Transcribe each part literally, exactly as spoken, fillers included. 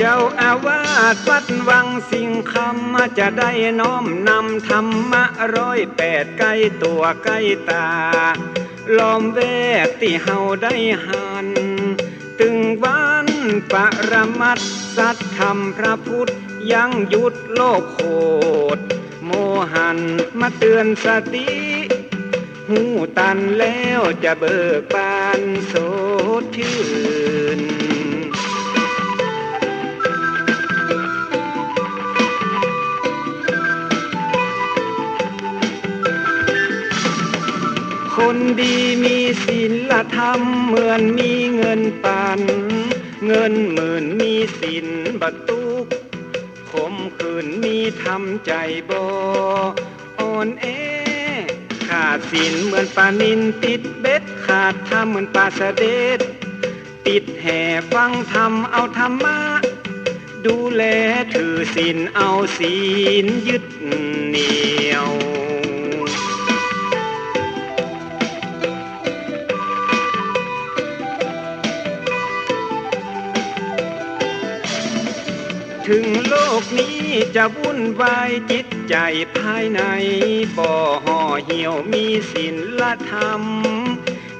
เจ้าอาวาสวัดวังสิงห์คำ จะได้น้อมนำธรรมะร้อยแปด ใก้ตั๋วใก้ต๋า ล้อมแวดตี้เฮาได้หัน ตึงวันปรมัตถ์สัตย์ธรรมพระพุทธ ยั้งหยุดโลกโขด โมหันมาเตือนสติ ฮู้ตันแล้วจะเบิกบานสดชื่น คนดีมีศีลธรรม เหมือนมีเงินปัน เงินหมื่นมีศีลบ่ตุ๊กข์ ขมขื่นมีธรรมใจ๋บ่อ่อนแอ ขาดศีลเหมือนปลานิลติดเบ็ด ขาดธรรมเหมือนปลาสะเด็ดติดแห ฟังธรรมเอาธรรมะดูแล ถือศีลเอาศีลยึดเหนี่ยว ถึงโลกนี้จะวุ่นวาย จิตใจ๋ภายในบ่ห่อเหี่ยว มีศีลธรรม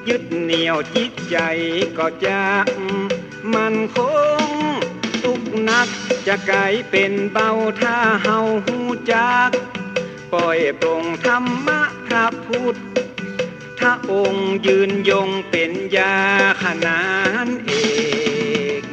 ยึดเหนี่ยว จิตใจ๋ก็จะมั่นคง ตุ๊กข์หนักจะก๋ายเป๋นเบา ถ้าเฮาฮู้จัก ปล่อยปลงธรรมะพระพุทธองค์ ยืนยงเป๋นยาขนานเอก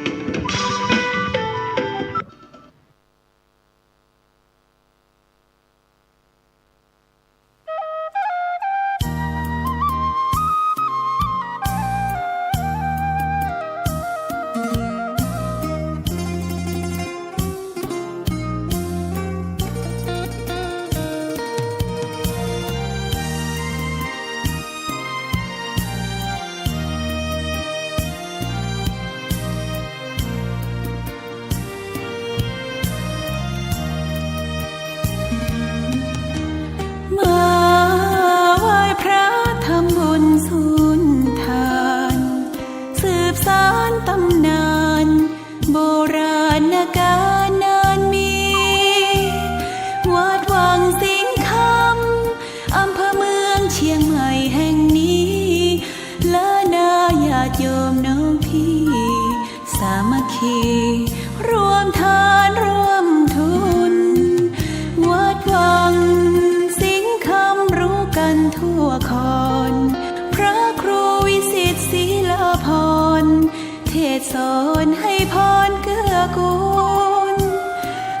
มาไหว้พระทำบุญสุนทาน สืบสานต๋ำนาน โบราณกาลนานมี วัดวังสิงห์คำ อำเภอเมืองเชียงใหม่แห่งนี้ และนาญาติโยมน้องพี่ สามัคคีร่วมทานร่วมทุน วัดวังสิงห์คำรู้กันทั่วคอน พระครูวิสิตศรีลาภรณ์ เทศน์สอนให้พรเกื้อกูล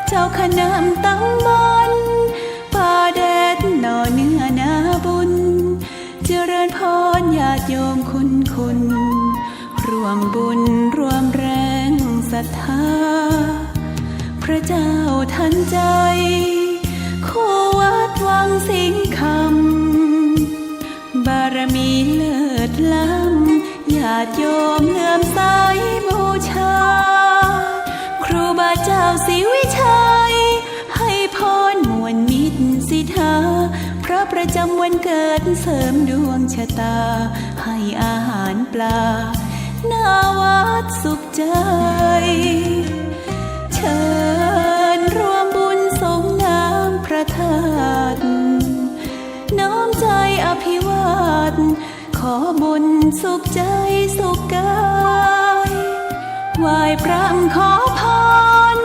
เจ้าคณะตำบลป่าแดดหน่อเนื้อนาบุญ เจริญพรญาติโยมคุณคุณ ร่วมบุญร่วมแรงศรัทธา พระเจ้าทันใจ คู่วัดวังสิงห์คำ บารมีเลิศล้ำ ญาติโยมเลื่อมใสบูชา ครูบาเจ้าศรีวิชัย ให้พรม่วนมิตรสิทธา พระประจำวันเกิดเสริมดวงชะตา ให้อาหารปลา หน้าวัดสุขใจ เชิญร่วมบุญสรงน้ำพระธาตุ น้อมใจอภิวาท ขอบุญสุขใจสุขกาย ไหว้พระขอพร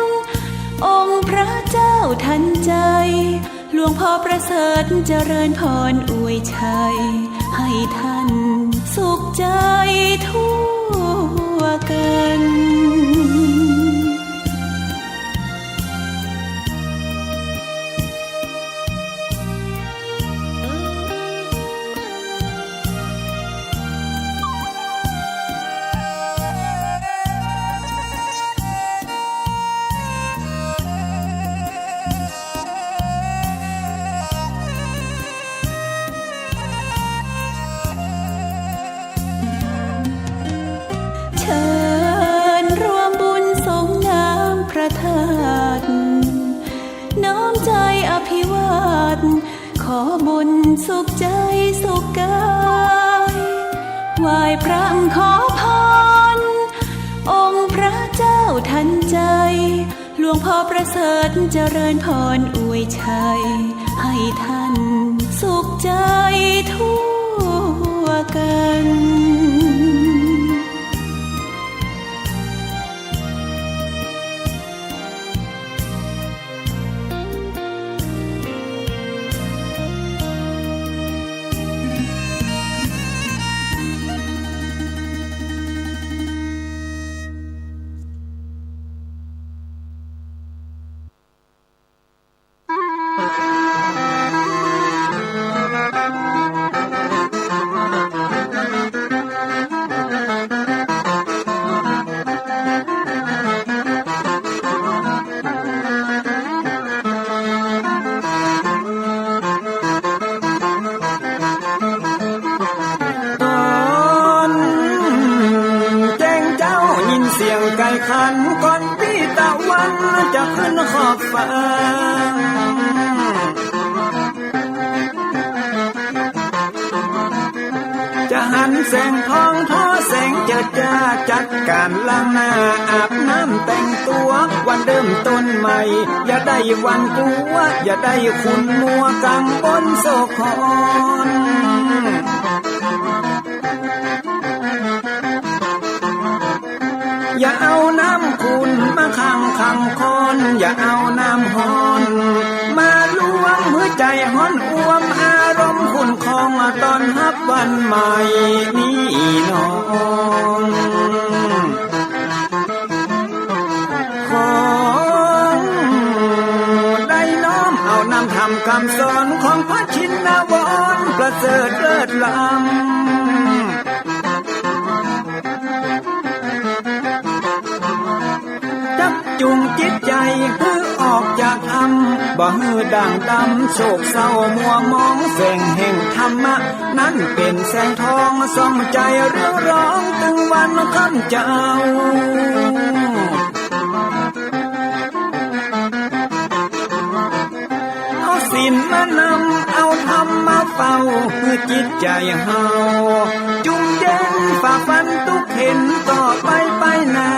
องค์พระเจ้าทันใจ หลวงพ่อประเสริฐเจริญพรอวยชัย ให้ท่านสุขใจทั่วกัน เชิญร่วมบุญสรงน้ำพระธาตุ น้อมใจอภิวาท ขอบุญสุขใจสุขกาย ไหว้พระขอพร องค์พระเจ้าทันใจ หลวงพ่อประเสริฐเจริญพรอวยชัย ให้ท่านสุขใจทั่วกัน ต๋อนแจ้งเจ๊ายินเสียงไก่ขัน ก่อนปี้ตะวันจะขึ้นขอบฟ้า จะหันแสงทองทอแสงเจิดจ้า จัดก๋านล้างหน้าอาบน้ำแต่งตั๋ว วันเริ่มต้นใหม่ อย่าได้หวั่นกลัว อย่าได้ขุ่นมัวกังวลโศกขอน อย่าเอาน้ำขุ่นมาขังขังคอน อย่าเอาน้ำฮ้อนมาลวง หื้อใจ๋ฮ้อนอ่วม อารมณ์ขุ่นข้อง ต้อนฮับวันใหม่นี้น้อง ขอได้น้อมเอานำธรรมคำสอน ของพระชินวรประเสริฐเลิศล้ำ จักจูงจิตใจ๋หื้อออกจากถ้ำ บ่หื้อด่างดำโศกเศร้ามัวหมอง แสงแห่งธรรมะนั้นเป๋นแสงทอง ส่องใจ๋เรืองรองตึงวันค่ำเจ๊า เอาศีลมานำ เอาธรรมมาเฝ้า หื้อจิตใจ๋เฮาจุ่มเย็น ฝ่าฟันตุ๊กเข็ญ ต่อไปไปหน้า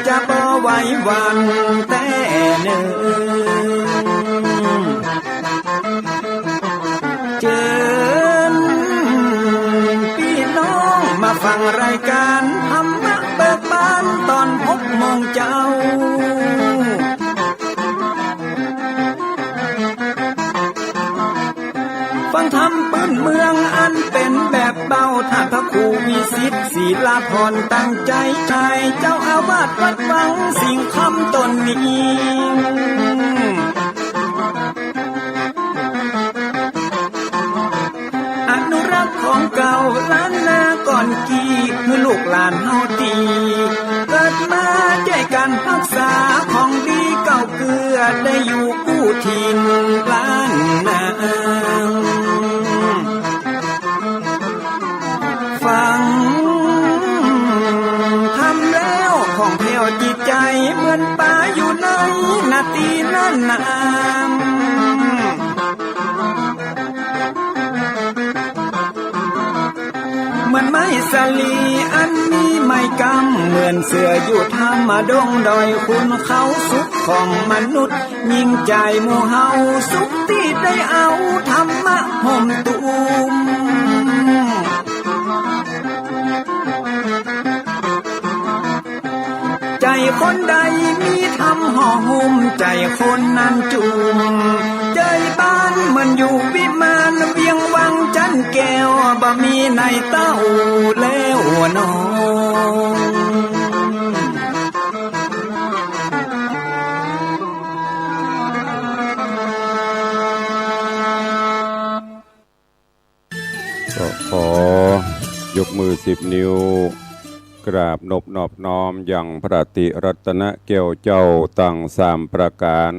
จะบ่ไหวหวั่นแต๊เน่อ เจิญปี้น้องมาฟังรายก๋านธรรมะเบิกบาน ต๋อนหกโมงเจ๊า ฟังธรรมปื้นเมืองอันเป๋นแบบเบา ต้านพระครูวิสิทธิ์ ศิลาพร ตั้งใจ๋ใจ๋ เจ้าอาวาสวัดวังสิงห์คำต๋นนี้ อนุรักษ์ของเก่าล้านนาก่อนกี้ หื้อลูกหลานเฮาตี้เกิดมา จ้วยกั๋นฮักษาของดีเก่าเกื้อ ได้อยู่กู้ถิ่นล้านนา ฟังธรรมแล้วผ่องแผ้วจิตใจ๋ เหมือนป๋าอยู่ในนาตี้นั้นนา เหมือนไม้สาลีอันมีไม้กำ เหมือนเสืออยู่ถ้ำดงดอยขุนเขา สุขของมนุษย์ยิ่งใจ๋หมู่เฮา สุขตี้ได้เอาธรรมะห่มตุ้ม ใจ๋คนใดมีธรรมห่อหุ้ม ใจ๋คนนั้นจุ่ม ใจ๋บ้านเหมือนอยู่วิมาน เวียงวังจันแก้ว บ่มีในเต้าแล้วน้อง ก็ขอยกมือสิบนิ้ว กราบนบนอบน้อมยังพระติรัตนแก้วเจ้าตังสามประก๋าน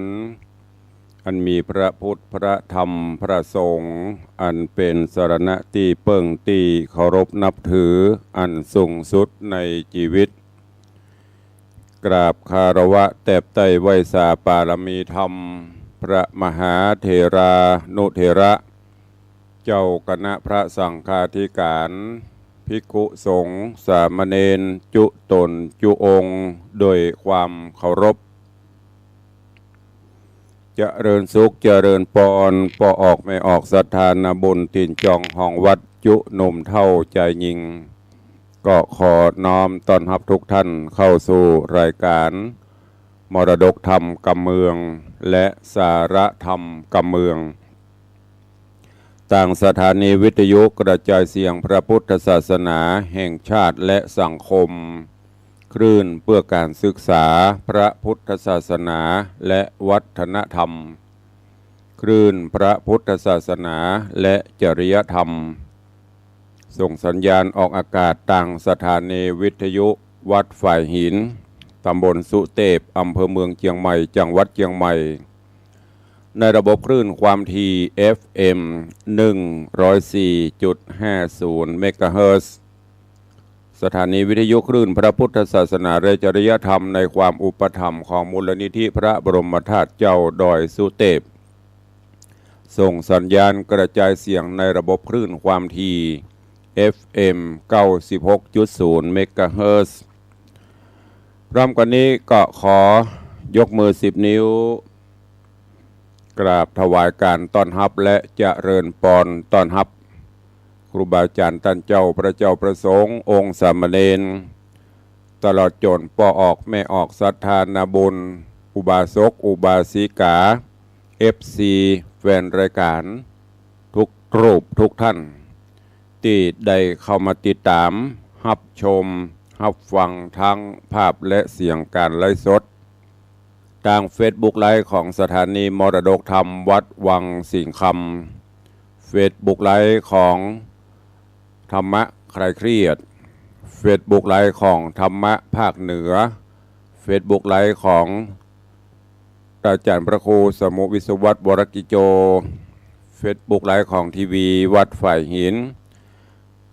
อันมีพระพุทธ พระธรรม พระสงฆ์ อันเป๋นสรณะตี้เปิ้งตี้เคารพนับถืออันสูงสุดในจีวิต กราบคารวะแตบใต้ไหว้สาปารมีธรรม พระมหาเถรานุเถระ เจ้าคณะพระสังฆาธิก๋าน ภิกขุสงฆ์ สามเณร จุต๋นจุองค์ โดยความเคารพ เจริญสุข เจริญปอน ป้อออกแม่ออกศรัทธานาบุญ ถิ่นจองห้องวัดจุหนุ่มเฒ่าจายญิง ก็ขอน้อมต้อนฮับทุกท่านเข้าสู่รายการมรดกธรรมกำเมือง และสาระธรรมกำเมือง ตางสถานีวิทยุกระจายเสียงพระพุทธศาสนาแห่งชาติและสังคม คลื่นเพื่อการศึกษาพระพุทธศาสนาและวัฒนธรรม คลื่นพระพุทธศาสนาและจริยธรรม ส่งสัญญาณออกอากาศตางสถานีวิทยุวัดฝายหิน ตำบลสุเตพ อำเภอเมืองเจียงใหม่ จังหวัดเจียงใหม่ ในระบบคลื่นความถี่ เอฟเอ็ม หนึ่งร้อยสี่จุดห้าศูนย์ เมกะเฮิรตซ์ สถานีวิทยุคลื่นพระพุทธศาสนาและจริยธรรม ในความอุปถัมภ์ของมูลนิธิพระบรมธาตุเจ้าดอยสุเตพ ส่งสัญญาณกระจายเสียงในระบบคลื่นความถี่ เอฟเอ็ม เก้าสิบหกจุดศูนย์ เมกะเฮิรตซ์ พร้อมกันนี้ก็ขอยกมือสิบนิ้ว กราบถวายการต้อนฮับและเจริญปอนต้อนฮับ ครูบาอาจารย์ต้านเจ้า พระเจ้าพระสงฆ์ องค์สามเณร ตลอดจ๋นป้อออกแม่ออกศรัทธานาบุญ อุบาสกอุบาสิกา เอฟซี แฟนรายการ ทุกรูปทุกท่าน ตี้ได้เข้ามาติดต๋าม ฮับชม ฮับฟังทั้งภาพและเสียงการไลฟ์สด ตางเฟซบุ๊กไลฟ์ของสถานีมรดกธรรมวัดวังสิงห์คำ เฟซบุ๊กไลฟ์ของธรรมะคลายเครียด เฟซบุ๊กไลฟ์ของธรรมะภาคเหนือ เฟซบุ๊กไลฟ์ของอาจารย์พระครูสมุห์ วิศวัฒน์ วรกิจโจ เฟซบุ๊กไลฟ์ของทีวีวัดฝายหิน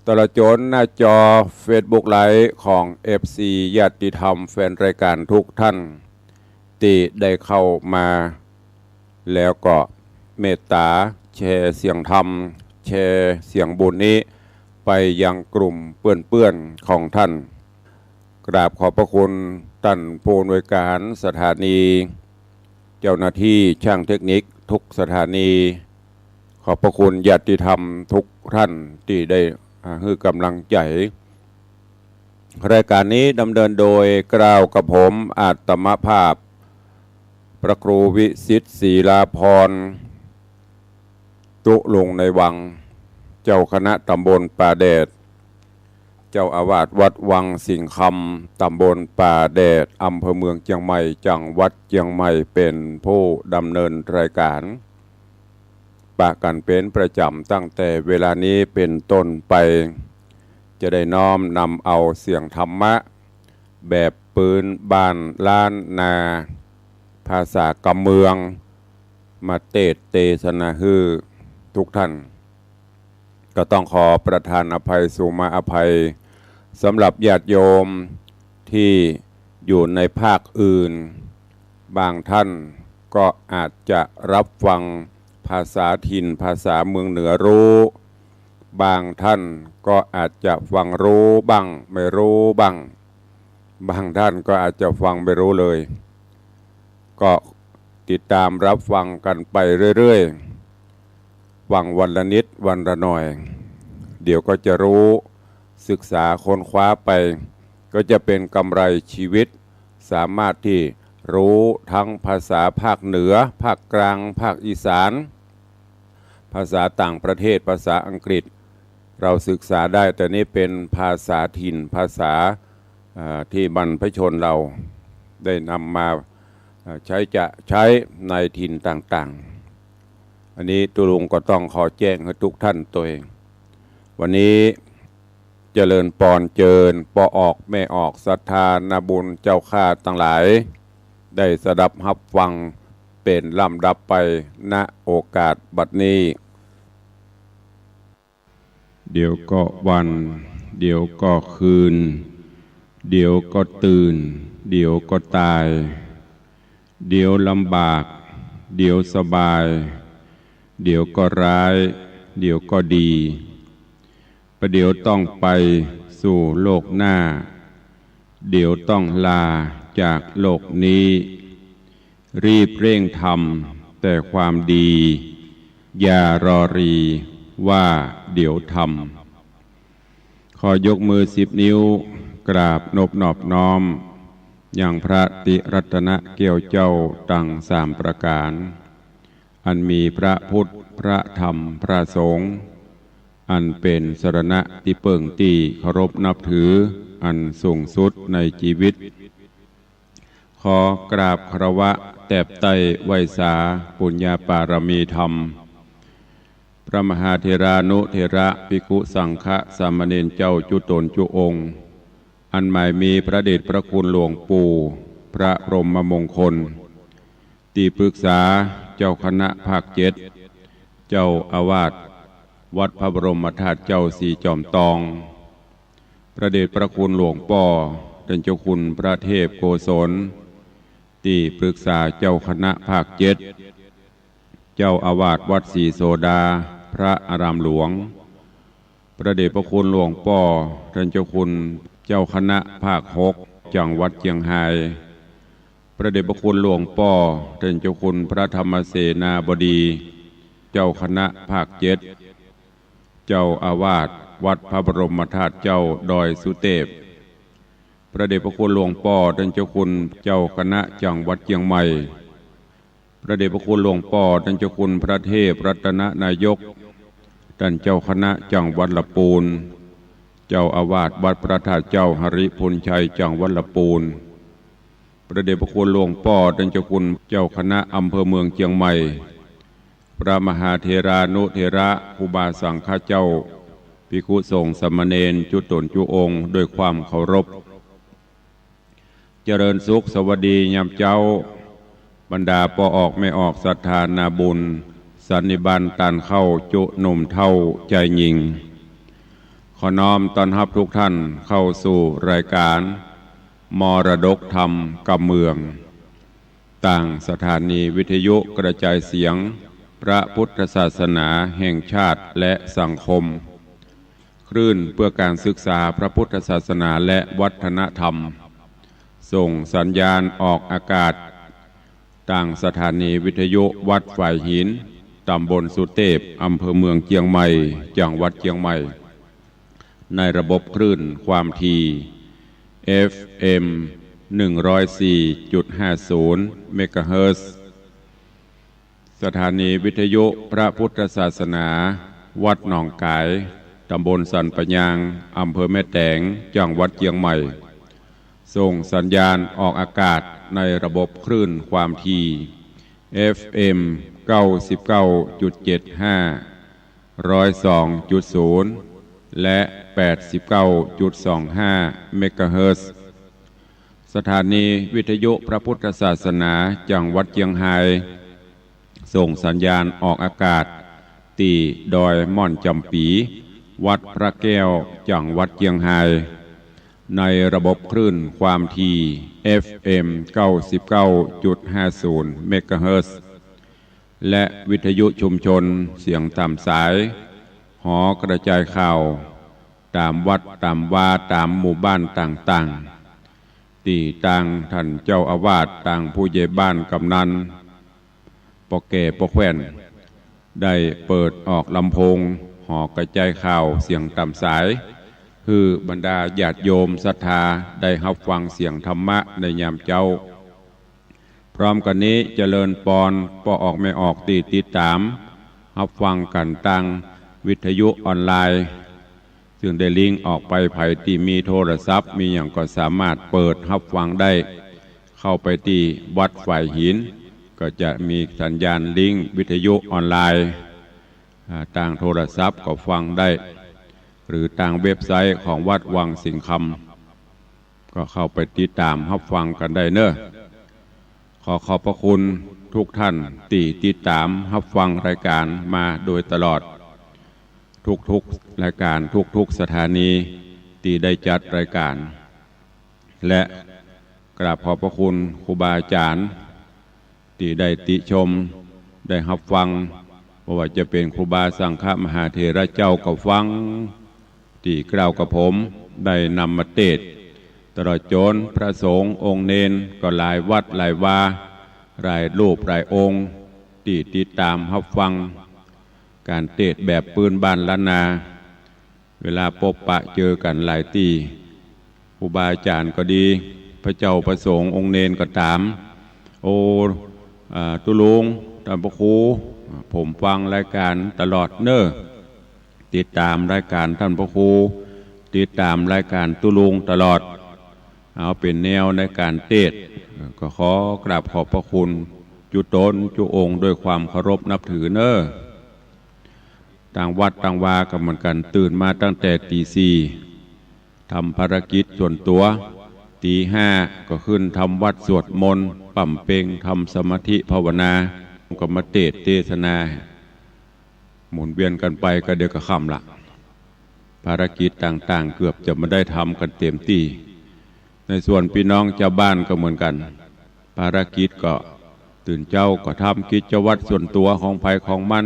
ตลอดจ๋นหน้าจอเฟซบุ๊กไลฟ์ของเอฟซีญาติธรรมแฟนรายการทุกท่าน ตี้ได้เข้ามา แล้วก็เมตต๋าแชร์เสียงธรรม แชร์เสียงบุญนี้ไปยังกลุ่มเปื้อนๆ ของท่าน กราบขอบพระคุณต้านผู้อำนวยการสถานี เจ้าหน้าที่ช่างเทคนิคทุกสถานี ขอบพระคุณญาติธรรมทุกท่านตี้ได้ อ่า หื้อกำลังใจ๋ รายการนี้ดำเนินโดยเกล้ากระผมอาตมาภาพ พระครูวิสิทธิ์ ศิลาภรณ์ ตุ๊ลุงในวัง เจ้าคณะตำบลป่าแดด เจ้าอาวาสวัดวังสิงห์คำ ตำบลป่าแดด อำเภอเมืองเจียงใหม่ จังหวัดเจียงใหม่ เป๋นผู้ดำเนินรายการ ปะกั๋นเป๋นประจ๋ำตั้งแต่เวลานี้เป๋นต้นไป จะได้น้อมนำเอาเสียงธรรมะ แบบปื๊นบ้านล้านนา ภาษากำเมือง มาเตสน์เตสนาหื้อทุกท่าน ก็ต้องขอประทานอภัย สุมาอภัย สำหรับญาติโยมตี้อยู่ในภาคอื่น บางท่านก็อาจจะรับฟังภาษาถิ่น ภาษาเมืองเหนือรู้ บางท่านก็อาจจะฟังรู้บ้าง ไม่รู้บ้าง บางท่านก็อาจจะฟังไม่รู้เลย ก็ติดต๋ามรับฟังกั๋นไปเรื่อยๆ ฟังวันละนิดวันละหน่อย เดี๋ยวก็จะรู้ ศึกษาค้นคว้าไป ก็จะเป๋นกำไรชีวิต สามารถตี้รู้ทั้งภาษาภาคเหนือ ภาคกลาง ภาคอีสาน ภาษาต่างประเทศ ภาษาอังกฤษ เราศึกษาได้ แต่นี่เป๋นภาษาถิ่น ภาษา อ่า ตี้บรรพชนเราได้นำมา อ่า ใช้จะใช้ในถิ่นต่างๆ อันนี้ตุ๊ลุงก็ต้องขอแจ้งหื้อทุกท่านตวย วันนี้เจริญปอนเจิญป้อออกแม่ออกศรัทธานาบุญเจ้าข้าตังหลาย ได้สดับฮับฟังเป๋นลำดับไป ณ โอกาสบัดนี้ เดี๋ยวก็วัน เดี๋ยวก็คืน เดี๋ยวก็ตื่น เดี๋ยวก็ต๋าย เดี๋ยวลำบาก เดี๋ยวสบาย เดี๋ยวก็ร้าย เดี๋ยวก็ดี ประเดี๋ยวต้องไปสู่โลกหน้า เดี๋ยวต้องลาจากโลกนี้ รีบเร่งทำ แต่ความดี อย่ารอรีว่าเดี๋ยวทำ ขอยกมือสิบนิ้ว กราบนบนอบน้อม ยังพระติรัตนแก้วเจ้าตังสามประก๋าน อันมีพระพุทธ พระธรรม พระสงฆ์ อันเป๋นสรณะตี้เปิ้งตี้เคารพนับถือ อันสูงสุดในจีวิต ขอกราบคารวะแตบไต้ไหว้สาปุญญาปารมีธรรม พระมหาเถรานุเถระ ภิกขุสังฆะ สามเณรเจ้าจุ๊ต๋นจุ๊องค์ อันหมายมีพระเดชพระคุณหลวงปู่ พระพรหมมงคล ตี้ปรึกษาเจ้าคณะภาคเจ็ด เจ้าอาวาสวัดพระบรมธาตุเจ้าสีจอมตอง พระเดชพระคุณหลวงป้อต้านเจ้าคุณพระเทพโกศล ตี้ปรึกษาเจ้าคณะภาคเจ็ด เจ้าอาวาสวัดศรีโสดา พระอารามหลวง พระเดชพระคุณหลวงป้อต้านเจ้าคุณเจ้าคณะภาคหก จังหวัดเจียงฮาย พระเดชพระคุณหลวงป้อต้านเจ้าคุณพระธรรมเสนาบดี เจ้าคณะภาคเจ็ด เจ้าอาวาสวัดพระบรมธาตุเจ้าดอยสุเตพ พระเดชพระคุณหลวงป้อต้านเจ้าคุณเจ้าคณะจังหวัดเจียงใหม่ พระเดชพระคุณหลวงป้อต้านเจ้าคุณพระเทพรัตนนายก ต้านเจ้าคณะจังหวัดละปูน เจ้าอาวาสวัดพระธาตุเจ้าหริภุญชัยจังหวัดละปูน พระเดชพระคุณหลวงป้อต้านเจ้าคุณเจ้าคณะอำเภอเมืองเจียงใหม่ พระมหาเถรานุเถระ ครูบาสังฆะเจ้า ภิกขุสงฆ์สามเณรจุ๊ต๋นจุ๊องค์ ด้วยความเคารพ เจริญสุขสวัสดียามเจ๊า บรรดาป้อออกแม่ออกศรัทธานาบุญ สันนิบาตต้านเข้าจุ๊หนุ่มเฒ่าจายญิง ขอน้อมต้อนฮับทุกท่านเข้าสู่รายก๋าน มรดกธรรมกำเมือง ตางสถานีวิทยุกระจายเสียงพระพุทธศาสนาแห่งชาติและสังคม คลื่นเพื่อการศึกษาพระพุทธศาสนาและวัฒนธรรม ส่งสัญญาณออกอากาศ ตางสถานีวิทยุวัดฝายหิน ตำบลสุเตพ อำเภอเมืองเจียงใหม่ จังหวัดเจียงใหม่ ในระบบคลื่นความถี่ เอฟเอ็ม หนึ่งร้อยสี่จุดห้าศูนย์ เมกะเฮิรตซ์ สถานีวิทยุพระพุทธศาสนา วัดหนองก๋าย ตำบลสันป่ายาง อำเภอแม่แตง จังหวัดเจียงใหม่ ส่งสัญญาณออกอากาศในระบบคลื่นความถี่ เอฟเอ็ม เก้าสิบเก้าจุดเจ็ดห้า ร้อยสองจุดศูนย์ และ แปดสิบเก้าจุดสองห้า เมกะเฮิรตซ์ สถานีวิทยุพระพุทธศาสนาจังหวัดเจียงฮาย ส่งสัญญาณออกอากาศ ตี้ดอยม่อนจ๋ำปี๋ วัดพระแก้ว จังหวัดเจียงฮาย ในระบบคลื่นความถี่ เอฟเอ็ม เก้าสิบเก้าจุดห้าศูนย์ เมกะเฮิรตซ์ และวิทยุชุมชนเสียงต๋ามสาย หอกระจายข่าว ต๋ามวัดต๋ามวา ต๋ามหมู่บ้านต่างๆ ตี้ตางต้านเจ้าอาวาส ตางผู้ใหญ่บ้าน กำนัล ป้อแก่ป้อแคว่น ได้เปิดออกลำโพง หอกระจายข่าวเสียงต๋ามสาย หื้อบรรดาญาติโยมศรัทธาได้ฮับฟังเสียงธรรมะในยามเจ๊า พร้อมกั๋นนี้เจริญปอนป้อออกแม่ออกตี้ติดต๋ามฮับฟังกั๋นตางวิทยุออนไลน์ ซึ่งได้ลิงก์ออกไป ใผตี้มีโทรศัพท์มีหยังก็สามารถเปิดฮับฟังได้ เข้าไปตี้วัดฝายหิน ก็จะมีสัญญาณลิงก์วิทยุออนไลน์ อ่า ตางโทรศัพท์ก็ฟังได้ หรือตางเว็บไซต์ของวัดวังสิงห์คำ ก็เข้าไปติดต๋ามฮับฟังกั๋นได้เนาะ ขอขอบพระคุณทุกท่านตี้ติดต๋ามฮับฟังรายก๋านมาโดยตลอด ทุกๆ รายก๋าน ทุกๆ สถานีตี้ได้จัดรายก๋าน และกราบขอบพระคุณครูบาอาจ๋ารย์ ตี้ได้ติชม ได้ฮับฟัง บ่ว่าจะเป๋นครูบาสังฆะมหาเถระเจ้าก็ฟัง ตี้กล่าวกับผมได้นำมาเตสน์ ตลอดจ๋นพระสงฆ์องค์เณรก็หลายวัดหลายวา หลายรูปหลายองค์ ตี้ติดต๋ามฮับฟังก๋านเตสน์แบบปื้นบ้านล้านนา เวลาปบปะเจอกั๋นหลายตี้ ครูบาอาจ๋ารย์ก็ดี พระเจ้าพระสงฆ์องค์เณรก็ต๋าม โอ้ อ่า ตุ๊ลุง ต้านพระครู ผมฟังรายก๋านตลอดเน่อ ติดต๋ามรายก๋านต้านพระครู ติดต๋ามรายก๋านตุ๊ลุงตลอด เอาเป๋นแนวในก๋านเตสน์ ก็ขอกราบขอบพระคุณจุ๊ต๋นจุ๊องค์ด้วยความเคารพนับถือเน่อ ต่างวัดต่างวาก็เหมือนกั๋น ตื่นมาตั้งแต่ตี๋สี่ ทำภารกิจส่วนตั๋ว ตี๋ห้าก็ขึ้นทำวัตรสวดมนต์ ปั๊มเป็ง ทำสมาธิภาวนา ก็มาเตสน์เตสนา หมุนเวียนกั๋นไป ก็เดี๋ยวก็ค่ำละ ภารกิจต่างๆ เกือบจะบ่ได้ทำกั๋นเต๋มตี้ ในส่วนปี้น้องจาวบ้านก็เหมือนกั๋น ภารกิจก็ตื่นเจ๊าก็ทำกิจวัตรส่วนตั๋วของใผของมัน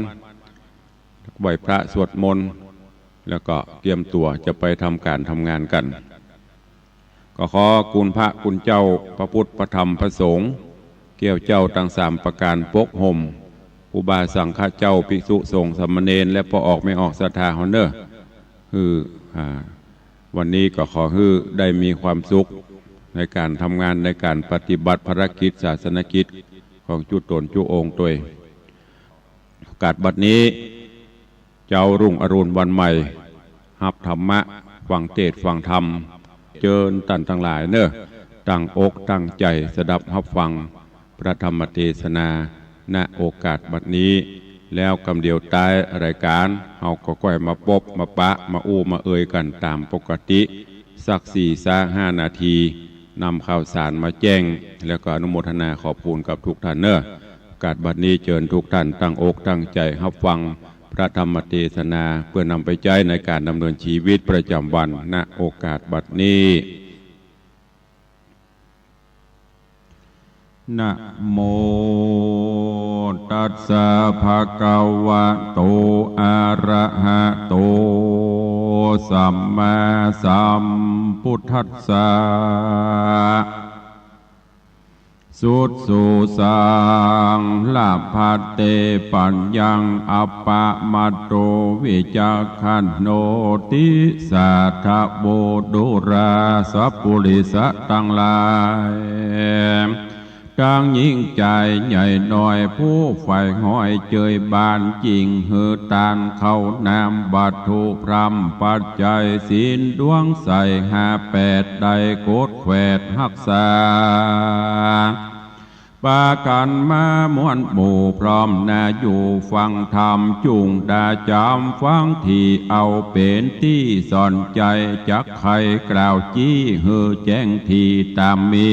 ไหว้พระสวดมนต์ แล้วก็เกียมตั๋วจะไปทำก๋านทำงานกั๋น ก็ขอคุณพระคุณเจ้า พระพุทธ พระธรรม พระสงฆ์ แก้วเจ้าตังสามประก๋านปกห่ม ครูบาสังฆะเจ้า ภิกษุสงฆ์ สามเณร และป้อออกแม่ออกศรัทธาเฮาเน่อ หื้อ อ่า วันนี้ก็ขอหื้อได้มีความสุขในก๋านทำงาน ในก๋านปฏิบัติภารกิจศาสนกิจของจุ๊ต๋นจุ๊องค์ตวย โอกาสบัดนี้ เจ๊ารุ่งอรุณวันใหม่ ฮับธรรมะ ฟังเตสน์ฟังธรรม เจิญต้านตังหลายเน่อ ตั้งอกตั้งใจ๋สดับฮับฟังพระธรรมเตสนา ณ โอกาสบัดนี้ แล้วกำเดียวต๊ายรายก๋าน เฮาก็ก้อยมาปบมาปะ มาอู้มาเอยกั๋นต๋ามปกติ สักสี่ซะห้านาที นำข่าวสารมาแจ้ง แล้วก็อนุโมทนาขอบคุณกับทุกท่านเน่อ โอกาสบัดนี้เจิญทุกท่านตั้งอกตั้งใจ๋ฮับฟังพระธรรมเตสนา เปื้อนำไปใจ๊ในก๋านดำเนินชีวิตประจ๋ำวัน ณ โอกาสบัดนี้ นะโมตัสสะ ภะคะวะโต อะระหะโต สัมมาสัมพุทธัสสะ สุดสูสัง ละภัตเต ปัญญัง อัปปะมาโต วิจักขันโณ ติสาทะโว ดูราสะปุริสะตังหลาย ตังญิงจายใหญ่น้อย ผู้ใฝ่หอยเจยบาน จิ่งหื้อตานเข้าน้ำ วัตถุพร่ำปัจจัย ศีลดวงใสห้าแปด ได้กดแขวดฮักษา ปากั๋นมามวลหมู่ พร้อมหน้าอยู่ฟังธรรม จุ่งดาจ๋ำฟังตี้ เอาเป๋นตี้สอนใจ๋ จักไขกล่าวจี้ หื้อแจ้งตี้ต๋ามมี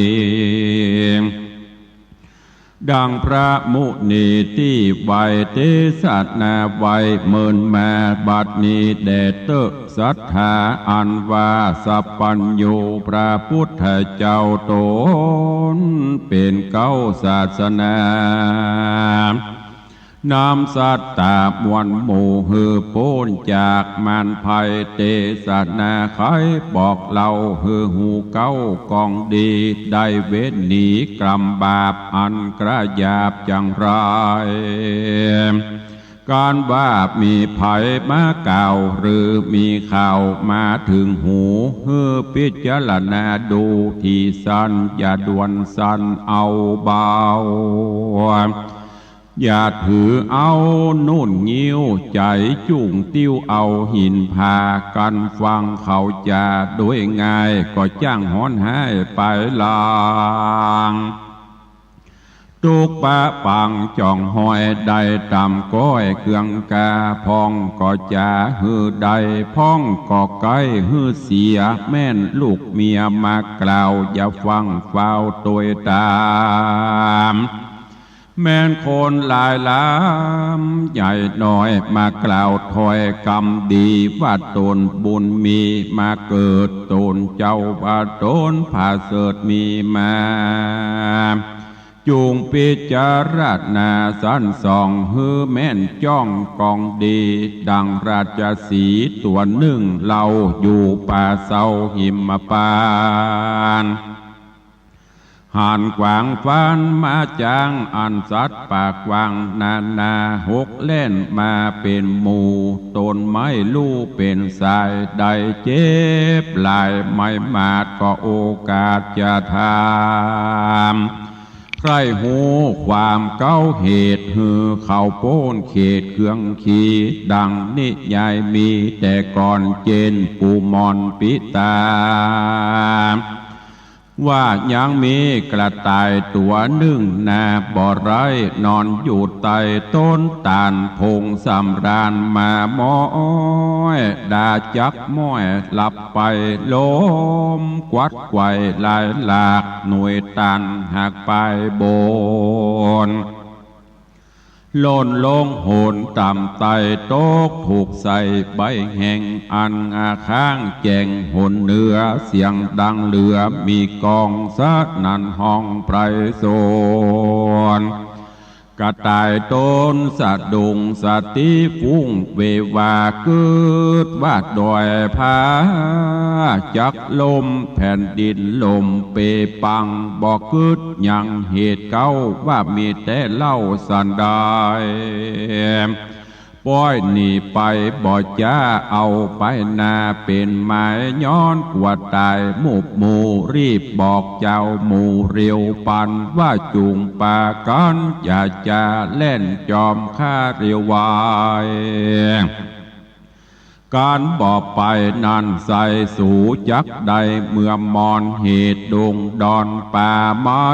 ดังพระมุนีตี้ไหว้เตสนาไว้ เมินมาบัดนี้แด่เต๊อะ ศรัทธาอันว่าสัพพัญญู พระพุทธเจ้าต๋นเป๋นเก๊าศาสนา นำสัตตามวลหมู่ หื้อป๊นจากมารภัย เตสนาไขบอกเล่า หื้อฮู้เก๊ากองดี ได้เว้นหนีกรรมบาป อันกระหยาบจังไร ก๋านว่ามีใผมากล่าว หรือมีข่าวมาเถิงหู หื้อพิจารณาดูตี้สั้น อย่าด่วนสั้นเอาเบา อย่าถือเอานุ่นงิ้ว ใจ๋จุ่งติ้วเอาหิน พากั๋นฟังเขาจาโดยง่าย ก็จ้างฮ้อนฮ้ายไปหลัง ตุ๊กปะปังจ่องฮ้อย ได้ต๋ามก้อยเกืองกา พ่องก็จ๋าหื้อได้ พ่องก็ใก้หื้อเสีย แม่นลูกเมียมากล่าว อย่าฟังฟ้าวตวยต๋าม แม่นคนหลายหลามใหญ่น้อย มากล่าวถ้อยกำดี ว่าต๋นบุญมีมาเกิด ต๋นเจ้าว่าต๋นผาเสริฐมีมา จุ่งพิจารณาสันส่อง หื้อแม่นจ้องกองดี ดังราชสีห์ตั๋วนึ่ง เล่าอยู่ป่าเซาหิมพานต์ หันกวางฟานมาจ๋าง อันสัตว์ป่ากว้างนานา หกแล่นมาเป๋นหมู่ ต๋นไม่ฮู้เป๋นสาย ได้เจ็บหลาย ไม่มาดก็โอกาสจะถาม ใคร่ฮู้ความเก๊าเหตุ หื้อเขาป๊นเขตเคืองขี ดังนิยายมีแต่ก่อน เจนปู่หม่อนปิตา ว่ายังมีกระต่ายตั๋วนึ่งนา บ่ไร้นอนอยู่ใต้ต้นตาล ผงสำราญมาม้อย ดาจักม้อยหลับไป ลมกวัดไกว่ลายหลาก หน่วยตาลหักปลายโบน หล่นลงโหนต่ำไต้ ตกถูกใส่ใบแห้ง อันอาข้างแจ้งหนเหนือ เสียงดังเหลือมีก้อง สนั่นฮ้องไพรสน กระต่ายต๋นสะดุ้ง สติฟุ้งเววา กึ๊ดว่าดอยผา จักล่มแผ่นดินล่มเปปัง บ่กึ๊ดยังเหตุเก๊า ว่ามีแต่เล่าสันใด ป้อยหนีไปบ่จ๊า เอาไปนาเป๋นหมาย ย้อนกั๋วต๋ายหมู่หมู่ รีบบอกเจ้าหมู่เร็วปัน ว่าจุ่งปากั๋น อย่าจะแล่นจอมข้าเร็วไว ก๋านบ่ไปนั้นใส่สูจักได้ เมื่อมอนเหตุดงดอนป่าไม้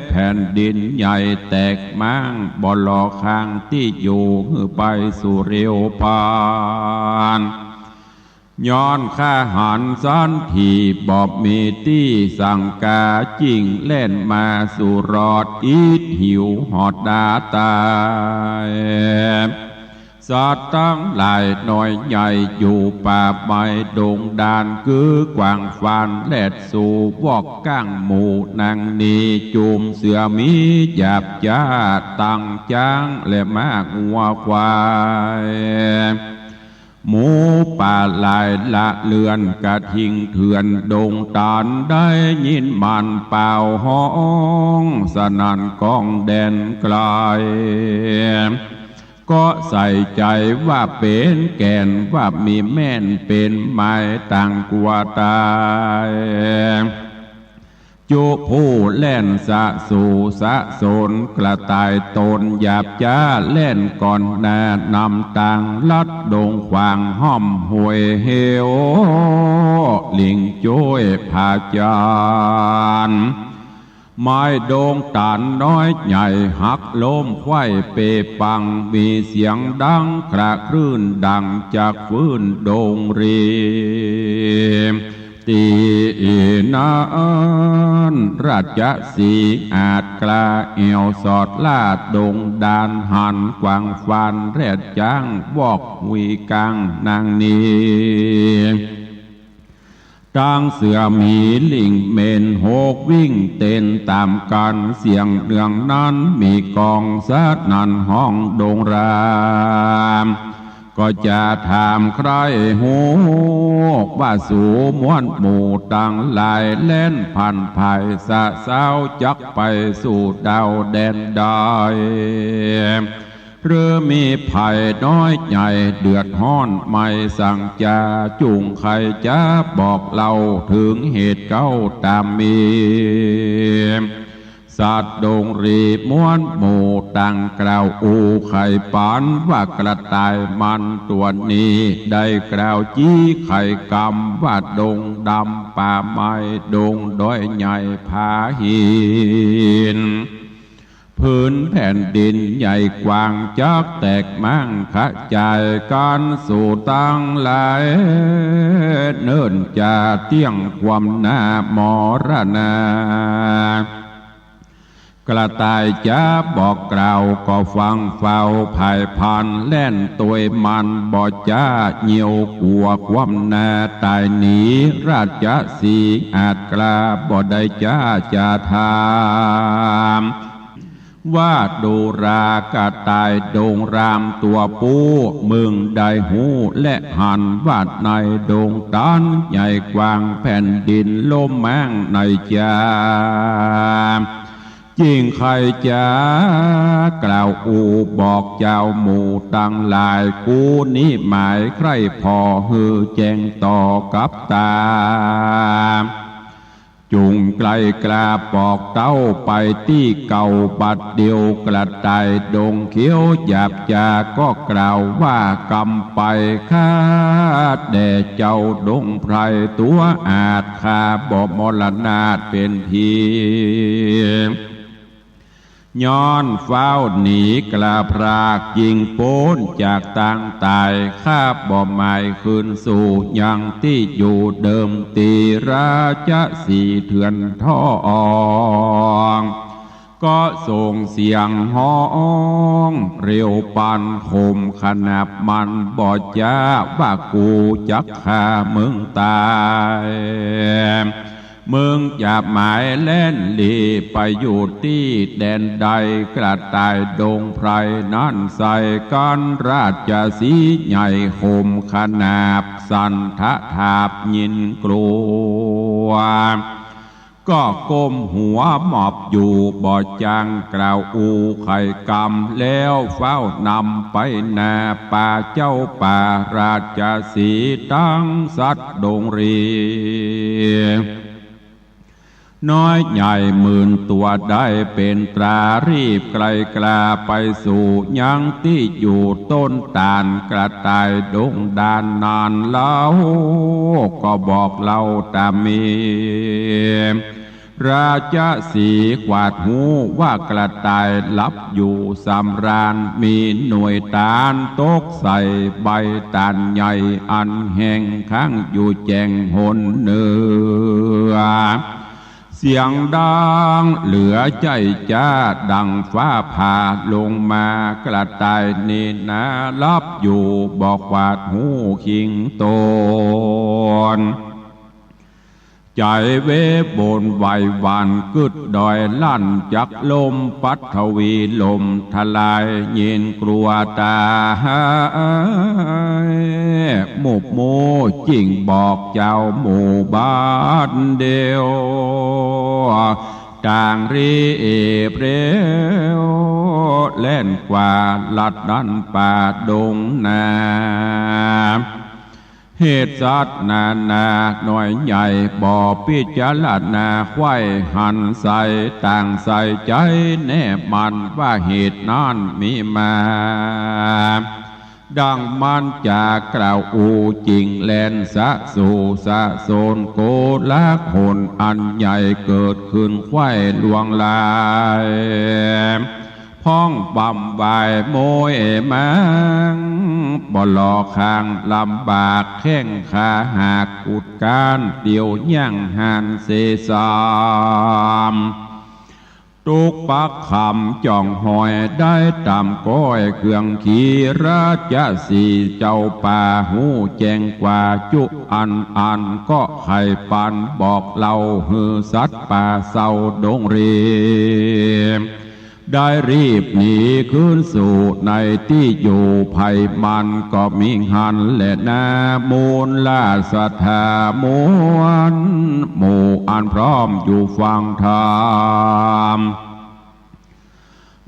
แผ่นดินใหญ่แตกม้าง บ่หล่อข้างตี้อยู่ หื้อไปสู่เร็วปัน ย้อนข้าหันสันที บ่มีตี้สังกา จิ่งแล่นมาสู่รอด อิดหิวหอดดาต๋าย สัตว์ตังหลายน้อยใหญ่ อยู่ป่าไม้ดงดาน กื๊อกวางฟานแล่นสู่ วอกก้างหมู่นางนี้ จุมเสือหมีหยาบจ๊า ตังจ๊างและม้างัวควาย หมูป่าหลายละเลือน กระทิงเถื่อนดงต๋าน ได้ยินมันป่าวฮ้อง สนั่นก้องแดนไกล ก็ใส่ใจ๋ว่าเป๋นแก่น ว่ามีแม่นเป๋นหมาย ต่างกั๋วต๋าย จุผู้แล่นสะสู่สะสน กระต่ายต๋นหยาบจ๊า แล่นก่อนหน้านำตาง ลัดดงขวางห้อมห้วยเหว หลิงจ้วยผาจาน ไม้ดงต๋านน้อยใหญ่ หักล้มไขว้เปปัง มีเสียงดังคระคลื่น ดังจักฟื้นดงรี ตี้นั้นราชสีห์อาจกล้า แอ่วสอดลาดดงดาน หันกวางฟานแล่นจ๊าง วอกหุยก้างนางนี้ ตังเสือหมีลิงเม่นหกวิ่งเต้นต๋ามกั๋น เสียงเนืองนั้นมีก้อง สนั่นฮ้องดงราม ก็จะถามใคร่ฮู้ ว่าสูมวลหมู่ตังหลาย แล่นผ่านภายสะเซ้า จักไปสู่ดาวแดนใด หรือมีภัยน้อยใหญ่เดือดฮ้อน ไม่สังจา จุ่งใค่จะบอกเล่า เถิงเหตุเก๊าต๋ามมี สัตว์ดงรีมวลหมู่ต่างกล่าวอู้ไขปัน ว่ากระต่ายมันตั๋วนี้ ได้กล่าวจี้ไขกำ ว่าดงดำป่าไม้ ดงดอยใหญ่ผาหิน ผืนแผ่นดินใหญ่กว้าง จักแตกม้างขะจายกั๋น สูตังหลายเนิ่นจะเตี้ยงความหน้ามรณา กระต่ายจะบอกกล่าว ก็ฟังเฝ้าภายพัน แล่นตวยมันบ่จ๊า เยียวกั๋วความหน้าต๋ายหนี ราชสีห์อาจกล้า บ่ได้จ๊าจะถาม ว่าดูรากระต่ายดงรามตั๋วปู้ มึงได้ฮู้และหันว่าในดงตันใหญ่กว้างแผ่นดินล้มแม้งในจา จึงใค่จะกล่าวอู้บอกเจ้าหมู่ตังหลาย กู้นิหมายใคร่ผ่อหื้อแจ้งต่อกับต๋า จุ่งใกล้กล้าปอกเต้าไปตี้เก่าบัดเดียว กระต่ายดงเขียวหยาบจาก็กล่าวว่ากำไป ข้าแด่เจ้าดงไพรตั๋วอาจ ข้าบ่มรณาทเป๋นผี ย้อนฟ้าวหนีกล้าพราก จึงป๊นจากตางต๋าย ข้าบ่หมายคืนสู่ยังตี้อยู่เดิม ตี้ราชสีห์เถื่อนทอง ก็ส่งเสียงฮ้องเร็วปานคมขนาบ มันบ่จ๊าว่ากูจักฆ่ามึงต๋าย มึงจะหมายแล่นหลีไปอยู่ตี้แดนใด กระต่ายดงไพรนั้นใส่กั๋น ราชสีห์ใหญ่คมขนาบ สันทะถาบยินกลัว ก็ก้มหัวหมอบอยู่บ่จ้างกล่าวอู้ไขกำ แล้วฟ้าวนำไปหน้าป่าเจ้าป่า ราชสีห์ตังสัตว์ดงรี น้อยใหญ่หมื่นตั๋วได้เป๋นตรา รีบไกลกล้าไปสู่ยังตี้อยู่ต้นต๋าล กระต่ายดงด้านนั้นเล่า ก็บอกเล่าต๋ามมี ราชสีห์ขวาดฮู้ว่ากระต่ายหลับอยู่สำราญ มีหน่วยต๋าลตกใส่ใบต๋าลใหญ่ อันแห้งค้างอยู่แจ่งหนเหนือ เสียงดังเหลือใจ้จ๊าดังฟ้าผ่าลงมา กระต่ายนี่นาหลับอยู่บ่ขวาดฮู้คิงต๋น ใจ๋เวบนไหวหวั่นกึ๊ดดอยลั่นจักลมปัทวีลมทลาย ยินกลัวต๋าย มุบมูจึ่งบอกเจ้าหมู่บัดเดียว ต่างรีบเร็วแล่นกว่าลัดดั้นป่าดงนา เหตุสัตว์นานาน้อยใหญ่ บ่พิจารณาใค่หันใส่ ต่างใส่ใจ๋แน่มั่นว่าเหตุนั้นมีมา ดังมันจะกล่าวอู้จึ่งแล่นสะสู่สะโสน โกลาหลอันใหญ่เกิดขึ้นใค่ลวงลาย พ้องบำวายโมยมัง บ่หล่อข้างลำบาก แข้งขาหักกุดก้าน เตียวย่างหันเสสาม ตุ๊กปักคำจ่องหอยได้ต๋ามก้อยเครื่องขี่ ราชสีห์เจ้าป่าฮู้แจ้งกว่าจุอันอัน ก็ไขปันบอกเล่าหื้อสัตว์ป่าเศร้าดงรี ได้รีบหนีคืนสู่ในตี้อยู่ ไผมันก็มิหันแลนา มูลราชสถามวลหมู่อันพร้อมอยู่ฟังธรรม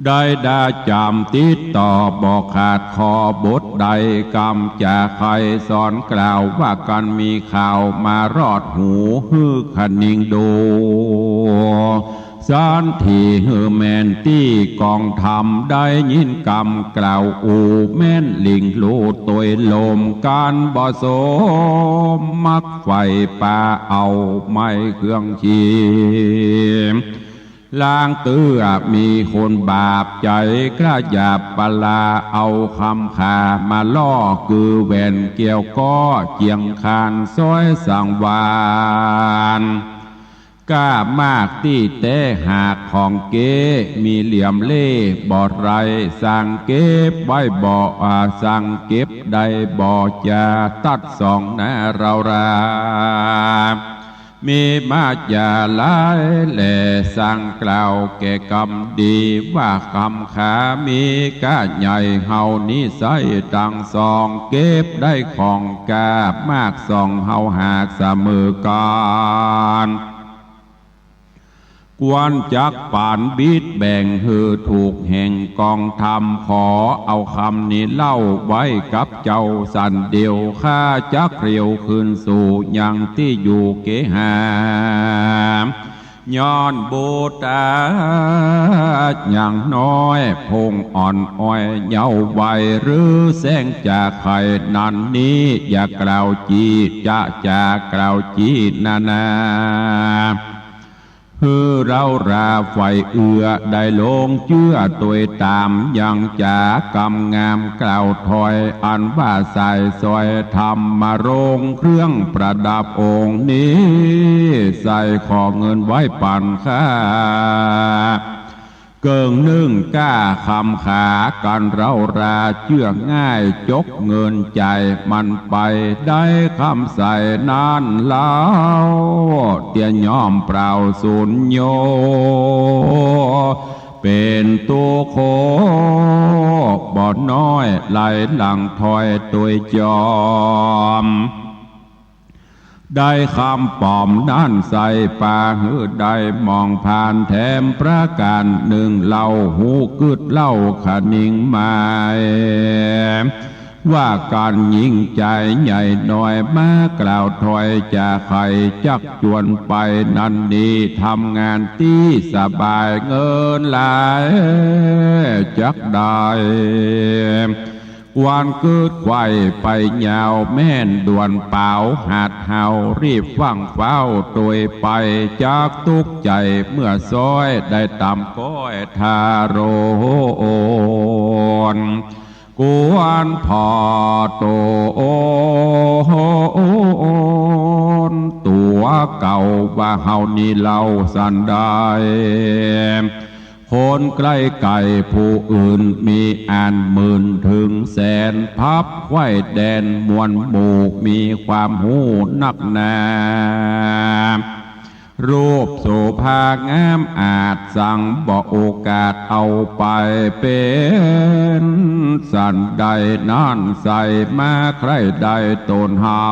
ได้ดาจ๋ำติดต่อบ่ขาดข้อบทใด กำจ๋าใค่สอนกล่าวว่ากั๋น มีข่าวมารอดหูหื้อคะนิงดู สันทีหื้อแม่นตี้กองธรรม ได้ยินกำกล่าวอู้แม่นหลิ่งลู่ตวยลม กั๋นบ่สมมักใฝ่ป่าเอาไม้เครื่องขี่ ลางเตื้อมีคนบาปใจ๋กล้าหยาบปะลา เอาคำขามาล่อ คือแหวนแก้วก็เจียงคานซ้อยสังวาล กล้ามากตี้แต๊หากของเก๊ มีเหลี่ยมเล่บ่ไร สั่งเก็บไว้บ่ อ่า สั่งเก็บได้บ่ จะตัดสองนาเรารา มีมาจ๋าหลายแล สังกล่าวแก่กำดี ว่ากำขามีก้าใหญ่ เฮานี้ใส้ตังสอง เก็บได้ของก้ามากสอง เฮาหากเสมอกั๋น ควรจักปานบิดแบ่งหื้อถูกแห่งกองธรรม ขอเอากำนี้เล่าไว้กับเจ้าสันเดียว ข้าจักเตียวคืนสู่ยังตี้อยู่เกหา ย้อนบุตรายังน้อย พงอ่อนอ้อยเยาว์วัย หรือแสงจากไข่นั้นนี้ อย่ากล่าวจี้จะ จากล่าวจี้นานา หื้อเร้าราใฝ่เอื้อ ได้ลงเจื้อตวยต๋าม ยังจากำงามกล่าวถ้อย อันว่าสายสร้อยธรรมรงค์ เครื่องประดับองค์นี้ ใส่ขอเงินไว้ปั๋นข้า เกิ่งนึ่งก้าคำขา กันเร้าราเจื้อง่าย จกเงินจ่ายมันไป ได้กำใสนั้นเล่า เตียย่อมเปล่าสูญโย เป๋นตุ๊กข์โขบ่น้อย ไหลหลังถ้อยตวยจอม ได้กำป๋อมนั้นใส่ปา หื้อได้มองผ่านแถมประก๋านนึ่งเล่า ฮู้กึ๊ดเล่าคะนิงหมาย ว่ากั๋นหญิงจายใหญ่น้อย มากล่าวถ้อยจะใค่จักจวนไป นั้นนี้ทำงานตี้สบาย เงินหลายจักได้ ควรกึ๊ดไขว่ไปยาว แม่นด่วนเป๋าหัดเฮา รีบฟั่งฟ้าวตวยไป จักตุ๊กข์ใจ๋เมื่อซ้อย ได้ต๋ามก้อยทาโรน ควรผ่อต๋นตั๋วเก่า ว่าเฮานี้เล่าสันใด คนใกล้ไกลผู้อื่นมีอันหมื่นเถิงแสน พับไขว่แดนมวลหมู่ มีความฮู้นักหนา รูปโสภางามอาจสังบ่โอกาสเอาไป เป๋นสันใดนั้นใส่ มาใคร่ได้ต๋นเฮา